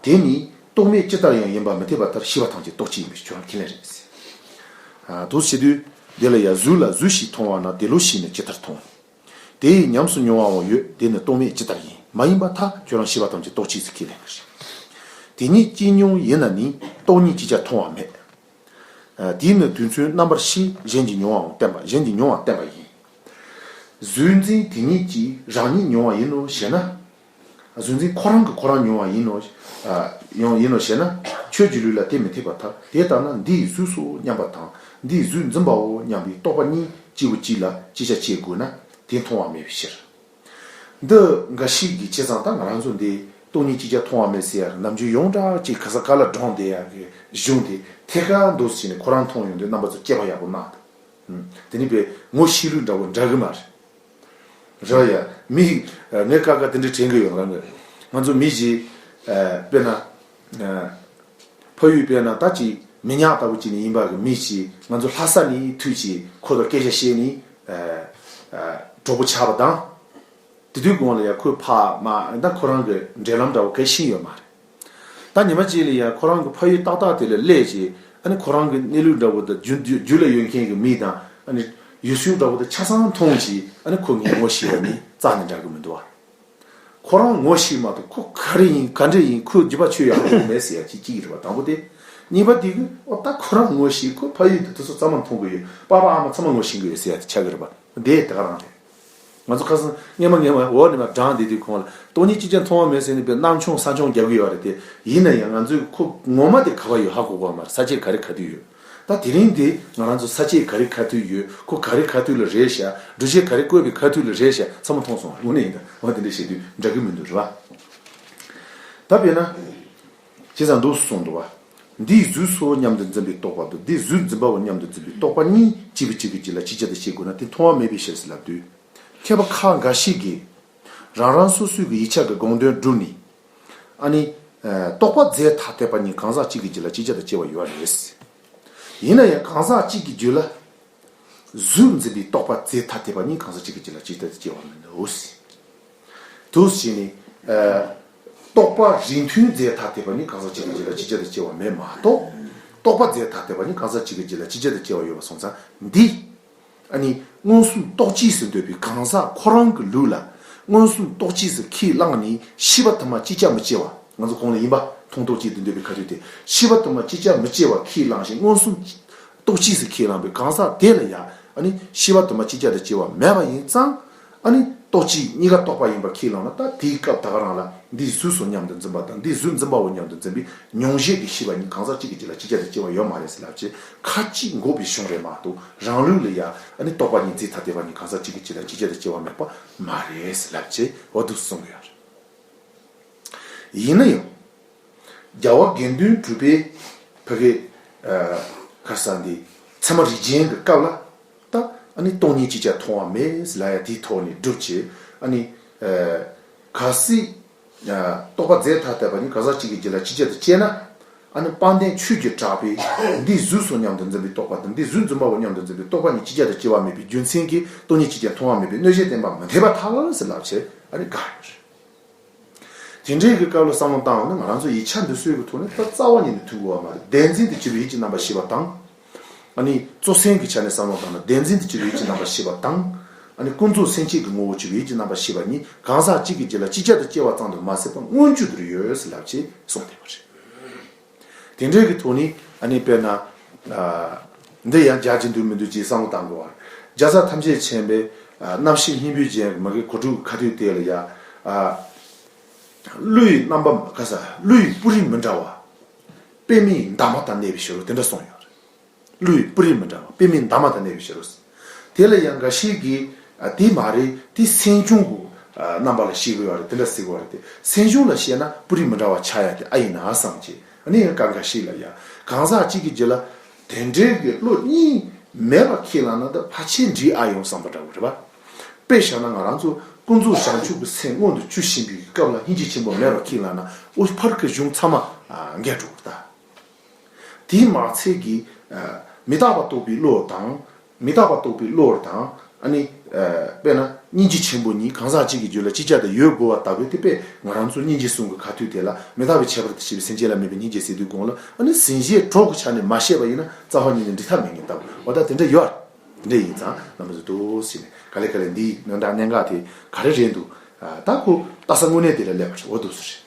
དེ་ནི་རྟོག་མེད་ཇི་ལྟར་ཡང་ཡིན་པ་མི་འཐད་པ་ལྟར་ཤེས་པ་ཐམས་ཅད་རྟོག་བཅས་ཡིན་པའི་ཁྱོད་རང་ཁས་ལེན་རེད་ཟེར། ཨ་འདུག་སེ་བྱེད་དུས་འདི་ལ་ཡང་གཟུགས་ལ་གཟུགས་ཤིག་མཐོང་བ་ན་དེ་བློ་ཞིག་ནི་ཇི་ལྟར་མཐོང་། དེ་ཡི་ཉམས་སུ་མྱོང་བའང་ཡོད། དེ་ནི་རྟོག་མེད་ཇི་ལྟར་ཡིན། མ་ཡིན་པར་ཐལ། ཁྱོད་རང་ཤེས་པ་ཐམས་ཅད་རྟོག་བཅས་སུ་ཁས་ལེན་གྱི་རེད། དེ་ཉིད་ཅི་མྱོང་ཡིན་ན་ནི་སྟོང་ཉིད་ཅིག་ཀྱང་མཐོང་བ་མེད། ཨ་དེས་ནི་དུས་མཚོན་རྣམ་པར་ཤེས་གཞན་གྱིས་མྱོང་བའང་བསྟན་པ། གཞན་གྱིས་མྱོང་བ་བསྟན་པ་ཡིན། གཟུགས་འཛིན་དེ་ཉིད་ཀྱིས་རང་ཉིད་མྱོང་བ་ཡིན་ནོ་ཞེ་ན། གཟུགས་འཛིན་ཁོ་རང་གིས་ཁོ་རང་མྱོང་བ་ཡིན་ནོ། ཨ་ཡང་ཡིན་ནོ་ཞེ་ན། ཁྱོད་ཀྱི་ལུགས་ལ་དེ་མི་འཐད་པར་ཐལ། དེ་ལྟར་ན་འདིའི་གཟུགས་སོ་སྙམ་པ་དང་། འདིའི་གཟུགས་འཛིན་པའོ་སྙམ་པའི་རྟོག་པ་གཉིས་གཅིག་པུ་གཅིག་ལ་གཅིག་ཆ་བྱེད་དགོས་ན་དེ་མཐོང་བ་མེད་པའི་ཕྱིར། འདི་འགའ་ཞིག་གིས་བྱས་ཙང་ད་ང་རང་ཚོ་འདི་སྟོང་ཉིད་ཅིག་ཀྱང་མཐོང་བ་མེད་ཟེར་ཡ་ནམ་རྒྱུན་ཡོངས་གྲགས་ཅིག་ག་ས་ག་ལ་བགྲངས་བསྡད་ཡ་གི་གཞུང་དེ་ཐད་ཀར་འདུག་ཟེར་ནས་ཁོ་རང་མཐོང་ཡོང་དུས་རྣམ་པ་ཚོ་དཔྱད་པ་ཡག་པོ་གནང་དང་། དེ་ནི་བས་ངོ་ཤེས་ལུགས་འདྲ་བོ་འདྲ་གི་མ་རེད། རེད་ཡ། མི་ངས་ཀ་ཀ་དེ་འདྲ་དྲན་གི་ཡོད་རང་གི། ང་ཚོ་མི་ཞིག་དཔེར་ན། ཕ་ཡུལ་དཔེར་ན་ད་ཅིག་མི་ཉག་ལྟ་བུ་ཅིག་ནས་ཡིན་པ་གི་མི་ཞིག་ང་ཚོ་ལྷ་ས་ནས་ཐུག་ཅིག་ཁོ་དང་སྐད་ཆ་བཤད་ནས་གྲོགས་པོ་ཆགས་པ་དང་། དེ་དུས་གོང་ལ་ཡ་ཁོས་ཕ་མ་ད་ཁོ་རང་གི་འབྲེལ་ལམ་འདྲ་བོ་གས་ཤེས་ཡོད་མ་རེད། ད་ཉི་མ་གཅིག་ལ་ཡ་ཁོ་རང་གི་ཕ་ཡུལ་ཏག་ཏག་དེ་ལ་སླེབས་ཅིག་ཨ་ནི་ཁོ་རང་གི་གནས་ལུགས་འདྲ་བོ་དང་རྒྱུ་རྒྱུ་ལ་ཡོད་མཁན་གི་མི་དང་ཨ་ནི་ཡུལ་སྲོལ་འདྲ་བོ་དང་ཆ་ཚང་མཐོང་ཅིག་ཨ་ནི་ཁོ་ངས་ངོ་ཤེས་པ་ནི་རྩ་ནས་འདྲ་གི་མི་འདུག་བ། ཁོ་རང་ངོ་ཤེས་མ་གཏོགས་ཁོ་ག་རེ་ཡིན་ག་འདྲ་ཡིན་ཁོའི་རྒྱུད་པ་ཆོད་ཡག་པོ་མེད་ཟེར་ཡ་གཅིག་གཅིག་རེད་པ། དང་པོ་དེ། གཉིས་པ་དེ་གི་ཨོ་ད་ཁོ་རང་ངོ་ཤེས་ཁོ་ཕ་ཡུལ་དུ་དེ་ཚོ་ཚང་མ་མཐོང་གི་ཡོད། པ་ཕ་ཨ་མ་ཚང་མ་ངོ་ཤེས་གི་ཡོད་ཟེར་ཡ་དེ་ཆགས་གི་རེད་པ། དེ་དེ་ག་རང་རེད། ང་ཚོ་ཁ་སང་སྔས་མ་སྔས་མ་འོག་ནས་མ་བགྲངས་བསྡད་དུས་གོང་ལ་སྟོང་ཉིད་ཅིག་ཀྱང་མཐོང་བ་མེད་ཟེར་ནས་པའི་གནམ་ཆུང་ས་ཆུང་རྒྱག་གི་ཡོད་རེད་དེ། ཡིན་ན་ཡང་ང་ཚོས་ཁོ་ངོ་མ་དེ་ག་པར་ཡོད་ཧ་གོ་གོ་མ་རེད། ས་ཆའི་ག་རེ་ག་དུས་ཡོད། ད་དེ་རིང་འདི་ང་རང་ཚོ་ས་ཆའི་ག་རེ་ག་དུས་ཡོད། ཁོ་ག་རེ་ག་དུས་ལ་རེད་ཤག་སྒྲུབ་བྱེད་ག་རེ་བཀོད་པའི་ག་དུས་ལ་རེད་ཤག་ཚང་མ་མཐོང་སོང་བ། དངོས་གནས་ཡིན་ད་འོ་དེ་འདྲ་བཤད་དུས་འདྲ་གི་མི་འདུག་རེད་བ། ད་དཔེར་ན། བྱས་ཙང་འདུག་གསུངས་འདུག་བ། འདིའི་གཟུགས་སོ་སྙམ་དུ་འཛིན་པའི་རྟོག་པ་དང་འདིའི་གཟུགས་འཛིན་པའོ་སྙམ་དུ་འཛིན་པའི་རྟོག་པ་གཉིས་གཅིག་པུ་གཅིག་གི་རྒྱུད་ལ་ཅིག་ཅར་དུ་སྐྱེ་དགོས་ན་དེ་མཐོང་བ་མེད་པའི་ཕྱིར་ཟེར་ལབ་དུས། མཁས་པ་ཁ་འགའ་ཞིག་གིས། རང་རང་སོ་སོའི་གི་ཡིག་ཆ་གི་དགོངས་དོན་བསྒྲུབས་ནས། ཨ་ནི། རྟོག་པ་རྫས་ཐ་དད་པ་གཉིས་གང་ཟག་གཅིག་གི་རྒྱུད་ལ་ཅིག་ཅར་དུ་སྐྱེ་བ་ཡོད་རེད། ཡིན་ན་ཡང་གང་ཟག་གཅིག་གི་རྒྱུད་ལ། གཟུགས་འཛིན་པའི་རྟོག་པ་རྫས་ཐ་དད་པ་གཉིས་གང་ཟག་གཅིག་གི་རྒྱུད་ལ་ཅིག་ཅར་དུ་སྐྱེ་བ་མིན་འདུག་ཟེར། དུ་ཟེར་ནས། རྟོག་པ་རིགས་མཐུན་རྫས་ཐ་དད་པ་གཉིས་གང་ཟག་གཅིག་གི་རྒྱུད་ལ་ཅིག་ཅར་དུ་སྐྱེ་བ་མེད་མ་གཏོགས། རྟོག་པ་རྫས་ཐ་དད་པ་གཉིས་གང་ཟག་གཅིག་གི་རྒྱུད་ལ་ཅིག་ཅར་དུ་སྐྱེ་བ་ཡོད་པ་སོང་ཙང་འདི། ཨ་ནི་མངོན་སུམ་རྟོགས་གཅིག་སུ་འདོད་པའི་གང་ཟག་ཁོ་རང་གི་ལུགས་ལ་མངོན་སུམ་རྟོགས་གཅིག་སུ་ཁས་བླངས་ནས་ཤེས་པ་དུ་མ་ཅིག་ཅར་མི་སྐྱེ་བ། ང་ཚོ་གོང་ལ་ཡིན་པ་མཐོང་རྟོགས་གཅིག་ཏུ་འདོད་པའི་ཁ་ཐུག་དེ་ཤེས་པ་དུ་མ་ཅིག་ཅར་མི་སྐྱེ་བ་ཁས་བླངས་ཤིང་མངོན་སུམ་རྟོགས་གཅིག་སུ་ཁས་བླངས་པའི་གང་ཟག་དེ་ལ་ཡང་ཨ་ནི་ཤེས་པ་དུ་མ་ཅིག་ཅར་དུ་སྐྱེ་བ་མེད་པ་ཡིན་ཙང་། ཨ་ནི་རྟོགས་གཅིག་གཉིས་ཀ་རྟོགས་པ་ཡིན་པ་ཁས་བླངས་ན་ད་དེའི་སྐབས་ད་ག་རང་ལ་འདིའི་གཟུགས་སོ་སྙམ་དུ་འཛིན་པ་དང་འདིའི་གཟུགས་འཛིན་པའོ་སྙམ་དུ་འཛིན་པའི་མྱོང་བྱེད་ཀྱི་ཤེས་པ་གཉིས་གང་ཟག་གཅིག་གི་རྒྱུད་ལ་ཅིག་ཅར་དུ་སྐྱེ་བ་ཡོད་མ་རེད་ཟེར་ལབ་ཅེས་ཁ་ཅིག་འགོག་པའི་གཞུང་རེད་མ་གཏོགས། རང་ལུགས་ལ་ཡ་ཨ་ནི་རྟོག་པ་གཉིས་རྫས་ཐ་དད་པ་གཉིས་གང་ཟག་གཅིག་གི་རྒྱུད་ལ་ཅིག་ཅར་དུ་སྐྱེ་བ་མེད་པ་མ་རེད་ཟེར་ལབ་ཅེས་འོ་འདུག་གསུང་གི་ཡོད་རེད། ཡིན་ན་ཡང་། རྒྱལ་བ་དགེ་འདུན་གྲུབ་པའི་ཕ་གི་ཁར་ས་འདི་ཚད་མ་རིགས་རྒྱན་གྱི་སྐབས་ལ་ད་ཨ་ནི་སྟོང་ཉིད་ཅིག་ཀྱང་མཐོང་བ་མེད་ལ་ཡ་དེའི་ཐོག་ནས་སྒྲུབ་བྱེད་ཨ་ནི་གལ་སྲིད་རྟོག་པ་རྫས་ཐ་དད་པ་ནི་གང་ཟག་གཅིག་གི་རྒྱུད་ལ་ཅིག་ཅར་དུ་སྐྱེས་ན། ཨ་ནི་དཔལ་ལྡན་ཆོས་ཀྱི་གྲགས་པས་འདི་གཟུགས་སོ་སྙམ་དུ་འཛིན་པའི་རྟོག་པ་དང་། འདི་གཟུགས་འཛིན་པའོ་སྙམ་དུ་འཛིན་པའི་རྟོག་པ་གཉིས་ཅིག་ཅར་དུ་སྐྱེ་བ་མེད་པའི་རྒྱུ་མཚན་གྱིས་སྟོང་ཉིད་ཅིག་ཅར་མཐོང་བ་མེད་པའི་གནོད་བྱེད་བསྟན་པ་མི་འཐད་པར་ཐལ་ཟེར་ལབ་བྱས་ཨ་ནི་དགག་ཡོད་རེད། དེ་འདྲའི་གི་སྐབས་ལ་བསམ་བློ་བཏང་བ་ན་ང་རང་ཚོ་ཡིག་ཆ་འདི་ཚོའི་གི་ཐོག་ནས་ད་རྩ་བ་ཉིད་ནས་མཐུན་དགོས་པ་མ་རེད། བདེན་འཛིན་དུ་གྱུར་པའི་ཡིད་ཀྱི་རྣམ་པར་ཤེས་པ་དང་། ཨ་ནི་གཙོ་སེམས་ཀྱི་ཆ་ནས་བསམ་བློ་བཏང་ན་བདེན་འཛིན་དུ་གྱུར་པའི་ཡིད་ཀྱི་རྣམ་པར་ཤེས་པ་དང་། ཨ་ནི་ཀུན་རྫོབ་སེམས་བསྐྱེད་ཀྱི་ངོ་བོར་གྱུར་པའི་ཡིད་ཀྱི་རྣམ་པར་ཤེས་པ་གཉིས་གང་ཟག་གཅིག་གི་རྒྱུད་ལ་ཅིག་ཅར་དུ་སྐྱེ་བ་ཙམ་དུ་མ་ཟད་པར་མངོན་གྱུར་དུ་ཡོད་ཟེར་ལབ་ཅེས་གསུངས་བསྡད་པ་རེད། དེ་འདྲའི་གི་ཐོག་ནས་ཨ་ནི་དཔེར་ན། ཨ། འདི་ཡང་རྒྱག་གི་འདུག་མི་འདུག་ཅེས་བསམ་བློ་བཏང་དགོས་པ། རྒྱལ་ཚབ་ཐམས་ཅད་མཁྱེན་པའི་ཨ་རྣམ་བཤད་སྙིང་པོའི་རྒྱན་མ་གི་གོ་དྲུག་ཁ་ཐུག་དེ་ལ་ཡ། ཨ། ཀླུ་ཡི་རྣམ་པ་ག་ས་ཀླུ་ཡི་སྤུ་རིས་མི་འདྲ་བ། པདྨའི་འདབ་མ་དང་གནས་པའི་ཕྱིར་རོ། དེ་འདྲ་གསུངས་ཡོད་རེད། ཀླུ་ཡི་སྤུ་རིས་མི་འདྲ་བ་པདྨའི་འདབ་མ་དང་གནས་པའི་ཕྱིར་རོ། དེ་ལ་ཡང་འགའ་ཞིག་གིས་ཨ་དེ་མ་རེད། དེ་སེམས་བྱུང་གི་ཨ་རྣམ་པ་ལ་བཤད་དགོས་པ་རེད། དེ་འདྲ་ཟེར་དགོས་པ་རེད་དེ། སེམས་བྱུང་ལ་བཤད་ན་སྤུ་རིས་མི་འདྲ་བ་ཆགས་ཡ་དེ་ཨ་ཡིན་ན་བསམ་གྱི། ཨ་ནི་ཡང་གང་ག་ཤེས་ལ་ཡ། གང་ཟག་གཅིག་གི་རྒྱུད་ལ་དེ་འདྲའི་གི་བློ་གཉིས་མེད་པ་ཁས་བླངས་ན་ད་ཕལ་ཆེར་འགྲིག་ཨ་ཡོང་བསམ་པ་འདྲ་བོ་རེད་པ། དཔེ་བཞག་ན་ང་རང་ཚོ་ཀུན་རྫོབ་བྱང་ཆུབ་ཀྱི་སེམས་མངོན་དུ་གྱུར་བཞིན་པའི་སྐབས་ལ་སྙིང་རྗེ་ཆེན་པོ་མེད་པ་ཁས་བླངས་ན་ཨོ་ཕར་གི་གཞུང་ཚང་མ་འགལ་འགྲོ་གི་ད། དེས་མ་ཚད་ཀྱི་མི་རྟག་པ་རྟོགས་པའི་བློ་དང་། མི་རྟག་པ་རྟོགས་པའི་བློ་དང་། ཨ་ནི། དཔེར་ན་སྙིང་རྗེ་ཆེན་པོ་གཉིས་གང་ཟག་གཅིག་གི་རྒྱུད་ལ་ཅིག་ཅར་དུ་ཡོད་དགོས་པ་ལྟ་བུའི་དེ་དཔེ་ང་རང་ཚོ་སྙིང་རྗེ་གསུམ་གྱི་ཁ་ཐུག་དེ་ལ་མི་རྟག་པའི་ཁྱད་པར་དུ་ཕྱེ་བའི་སེམས་ཅན་ལ་དམིགས་པའི་སྙིང་རྗེ་ཟེར་དུས་གོང་ལ་ཨ་ནི་ཟིན་བྲིས་གྲོགས་ཀྱི་ཆ་ནས་མ་བཤད་པ་ཡིན་ན་རྩ་བ་ཉིད་ནས་འགྲིག་ཐབས་མེད་ངེས་ལྟ་བུ་འོ་ད་དེ་འདྲ་ཡོད། དེ་འདྲ་ཡིན་ཙང་རྣམ་པ་ཚོ་འདུག་ཟེར་ནས་ག་ལེ་ག་ལེ་འདིའི་ནང་འདྲ་གནད་འགག་དེ་ག་རེ་རེད་འདུག་ད་ཁོ་ལྟ་ས་དངོས་གནས་དེ་ལ་སླེབས་པ་རེད། འོ་འདུག་སེ་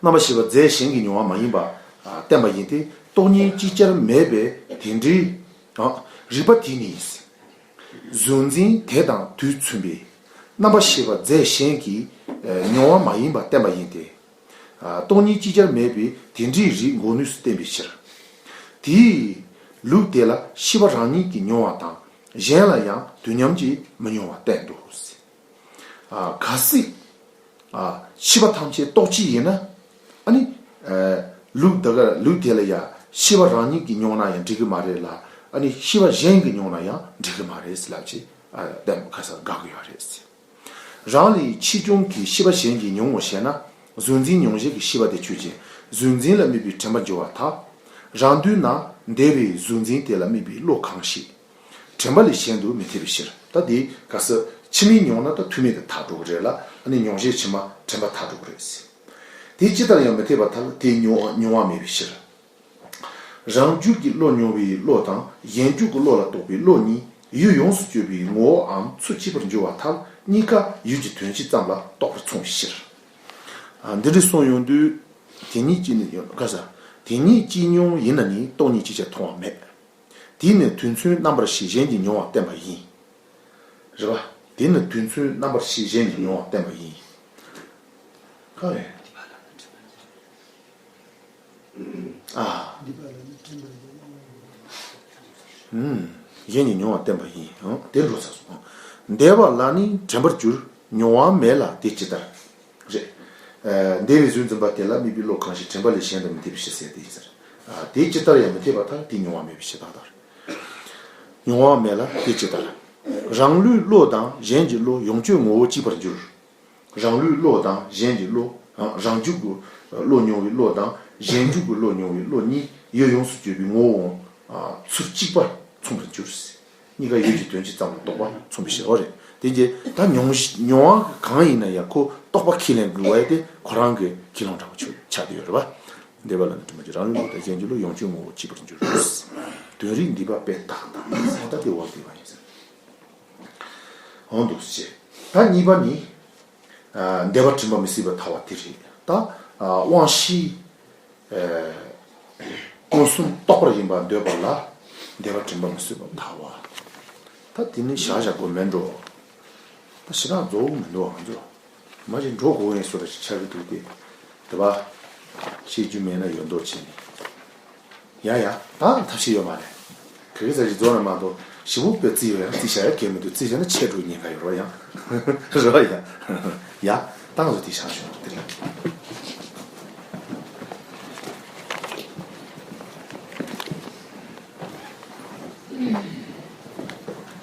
རེད། རྣམ་པར་ཤེས་པ་རྫས་གཞན་གྱི་མྱོང་བ་མ་ཡིན་པ་བསྟན་པ་ཡིན་ཏེ། སྟོང་ཉིད་ཅིག་ཅར་མེད་པའི་དེ་འདྲའི་རིགས་པ་དེ་ནི། གཟུང་འཛིན་དེ་དང་དུས་མཚུངས་པའི་རྣམ་པར་ཤེས་པ་རྫས་གཞན་གྱི་མྱོང་བ་མ་ཡིན་པ་བསྟན་པ་ཡིན་ཏེ། སྟོང་ཉིད་ཅིག་ཅར་མེད་པའི་དེ་འདྲའི་རིགས་འགོག་ནུས་སུ་བསྟན་པའི་ཕྱིར། དེའི་ལུགས་དེ་ལ་ཤེས་པ་རང་ཉིད་ཀྱིས་མྱོང་བ་དང་གཞན་ལ་ཡང་དུས་མཉམ་གྱིས་མི་མྱོང་བ་བསྟན་ཏོ། ཨ། གལ་སྲིད། ཨ། ཤེས་པ་ཐམས་ཅད་རྟོག་བཅས་ཡིན་ན། ཨ་ནི། ཨ། ལུགས་དེ་ག་ལུགས་དེ་ལ་ཡང་ཤེས་པ་རང་ཉིད་ཀྱིས་མྱོང་ན་ཡང་འགྲིག་གི་མ་རེད་ལ། ཨ་ནི་ཤེས་པ་གཞན་གྱིས་མྱོང་ན་ཡང་འགྲིག་གི་མ་རེད་ལབ་ཅེས། ཨ། བསྟན་པ་ཁ་སང་དགག་གི་ཡོད་རེད། རང་ལས་ཆེ་ཆུང་གི་ཤེས་པ་གཞན་གྱིས་མྱོང་ངོ་ཞེ་ན། གཟུང་འཛིན་མྱོང་བྱེད་ཀྱི་ཤེས་པ་དེ་ཆོས་ཅན། གཟུང་འཛིན་ལ་དམིགས་པའི་དྲན་པ་འགྱུར་བར་ཐལ། རང་དུས་ན་འདས་པའི་གཟུང་འཛིན་དེ་ལ་དམིགས་པའི་བློ་གང་ཞིག་དྲན་པ་ལས་གཞན་དུ་མི་འཐད་པའི་ཕྱིར། ད་དེ་ག་ས་ཕྱི་མའི་མྱོང་ན་ད་ཐུག་མེད་དུ་ཐལ་འགྲོ་གི་རེད་ལ། ཨ་ནི་མྱོང་བྱེད་ཕྱི་མ་དྲན་པ་ཐལ་འགྲོ་གི་རེད། དེ་ཇི་ལྟར་ཡང་མི་འཐད་པར་ཐལ། དེ་མྱོང་མྱོང་བ་མེད་པའི་ཕྱིར། རང་རྒྱུད་ཀྱི་བློ་མྱོང་བའི་བློ་དང་གཞན་རྒྱུད་ཀྱི་བློ་ལ་གཏོགས་པའི་བློ་གཉིས་ཡུལ་ཡོངས་སུ་གཅོད་པའི་ངོ་བོའམ་ཚུལ་གཅིག་པར་འགྱུར་བར་ཐལ། གཉིས་ཀ་ཡུལ་གྱི་དོན་སྤྱི་ཙམ་ལ་རྟོགས་པར་མཚུངས་པའི་ཕྱིར། ཨ། འདི་འདྲ་གསུངས་ཡོང་དུས་དེ་ཉིད་ཀྱི་ནི་ག་ས་དེ་ཉིད་ཀྱི་མྱོང་ཡིན་ན་ནི་སྟོང་ཉིད་ཅིག་ཅར་མཐོང་བ་མེད། དེ་ནི་དུས་མཚུངས་རྣམ་པར་ཤེས་གཞན་གྱིས་མྱོང་བ་བསྟན་པ་ཡིན། རེད་པ། དེ་ནི་དུས་མཚུངས་རྣམ་པར་ཤེས་གཞན་གྱིས་མྱོང་བ་བསྟན་པ་ཡིན། ག་རེ། ཨ། ཨུམ། གཞན་གྱིས་མྱོང་བ་བསྟན་པ་ཡིན། ཨང་། དེ་འགྲོ་ཚར་སོང་། འདས་པ་ལ་ནི་དྲན་པར་འགྱུར། མྱོང་བ་མེད་ལ་དེ་ཇི་ལྟར། རེད། ཨ། འདས་པའི་གཟུང་འཛིན་པ་དེ་ལ་དམིགས་པའི་བློ་གང་ཞིག་དྲན་པ་ལས་གཞན་དུ་མི་འཐད་པའི་ཕྱིར་ཟེར་དེ་ཡིན་ཟེར། ཨ། དེ་ཇི་ལྟར་ཡང་མི་འཐད་པར་ཐལ། དེ་མྱོང་བ་མེད་པའི་ཕྱིར་ད་ལྟར། མྱོང་བ་མེད་ལ་དེ་ཇི་ལྟར། རང་ལུས་བློ་དང་གཞན་གྱི་བློ་ཡོངས་གཅོད་ངོ་བོ་གཅིག་པར་འགྱུར། རང་ལུས་བློ་དང་གཞན་གྱི་བློ། རང་རྒྱུད་ཀྱི་བློ་མྱོང་བའི་བློ་དང་གཞན་རྒྱུད་ཀྱི་བློ་མྱོང་བའི་བློ་གཉིས་ཡུལ་ཡོངས་སུ་གཅོད་པའི་ངོ་བོའང་ཚུལ་གཅིག་པར་མཚུངས་པར་འགྱུར། གཉིས་ཀ་ཡུལ་གྱི་དོན་སྤྱི་ཙམ་ལ་རྟོགས་པ་མཚུངས་པའི་ཕྱིར་རོ། རེད། དེ་རྗེས་ད་མྱོང་མྱོང་བ་གང་ཡིན་ན་ཡང་ཁོ་རྟོགས་པ་ཁས་ལེན་དགོས་པ་དེ་ཁོ་རང་གི་ཁས་ལེན་འདྲ་བོ་ཆགས་བསྡད་ཡོད་རེད་པ། འདས་པ་ལ་ནི་དྲན་པར་གྱིས། རང་ལུས་བློ་དང་གཞན་གྱི་བློ་ཡོངས་གཅོད་ངོ་བོ་གཅིག་པར་འགྱུར། དོན་རིག་འདུས་པ་དཔེ་རྟགས་དང་ད་ལྟ་དེ་འོག་འདུས་པ་ཡིན་ཟེར། འོང་འདུག་ཅེས། ད་གཉིས་པ་ནི། ཨ། འདས་པ་དྲན་པ་མི་སྲིད་པར་ཐལ་བ་དེ་རེད། ད། ཨ། དབང་ཤེས། ཨ། མངོན་སུམ་རྟོགས་པར་ཡིན་པར་འདོད་པ་ལ། འདས་པ་དྲན་པ་མི་སྲིད་པར་ཐལ་བ། ད་དེ་ནི་བཞག་བཞག་དགོས་མེད་འགྲོ། ད་ཞེ་དྲག་རྫོགས་མི་འདུག་ང་ཚོ། མ་གཞི་འགྲོ་དགོས་ཡིན་བཟོ་འདྲ་ཞིག་ཆགས་ཀྱི་འདུག་སྟེ། དེ་བ། བཤད་རྒྱུ་མེད་ན་ཡོད་མདོག་བྱས་ནས། ཡ་ཡ། ད་ཐབས་ཤེས་ཡོད་མ་རེད། ག་གི་ས་ཞིག་རྫོགས་ན་མ་གཏོགས་ཞི་བོ་པའི་རྩིས་ཡོད་ཡང་རྩིས་བྱ་ཡ་གལ་མི་འདུག་རྩིས་བྱས་ན་ཆད་འགྲོ་ཉེན་ཁ་ཡོད་རོ་ཡ། རོ་ཡ། ཡ། ད་ང་ཚོ་དེ་བཞག་ཆོག་དེ་རིང་།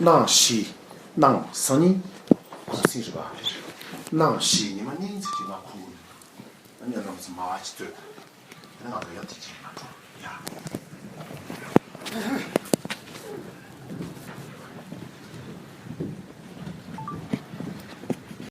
སྣང་ཞི། སྣང་སང་ཉིན་གུང་སེང་རེད་པ། སྣང་ཞི་ཉི་མ་གཉིས་ཙམ་གྱི་མ་ཁུག་ཨ་ནི་ཨ་ནམ་ཚོ་མ་བ་ཅི་ཚོད། དེ་ནང་ལ་ཡོད་དེ་ཅིག་མ་འགྲོ་ཡ།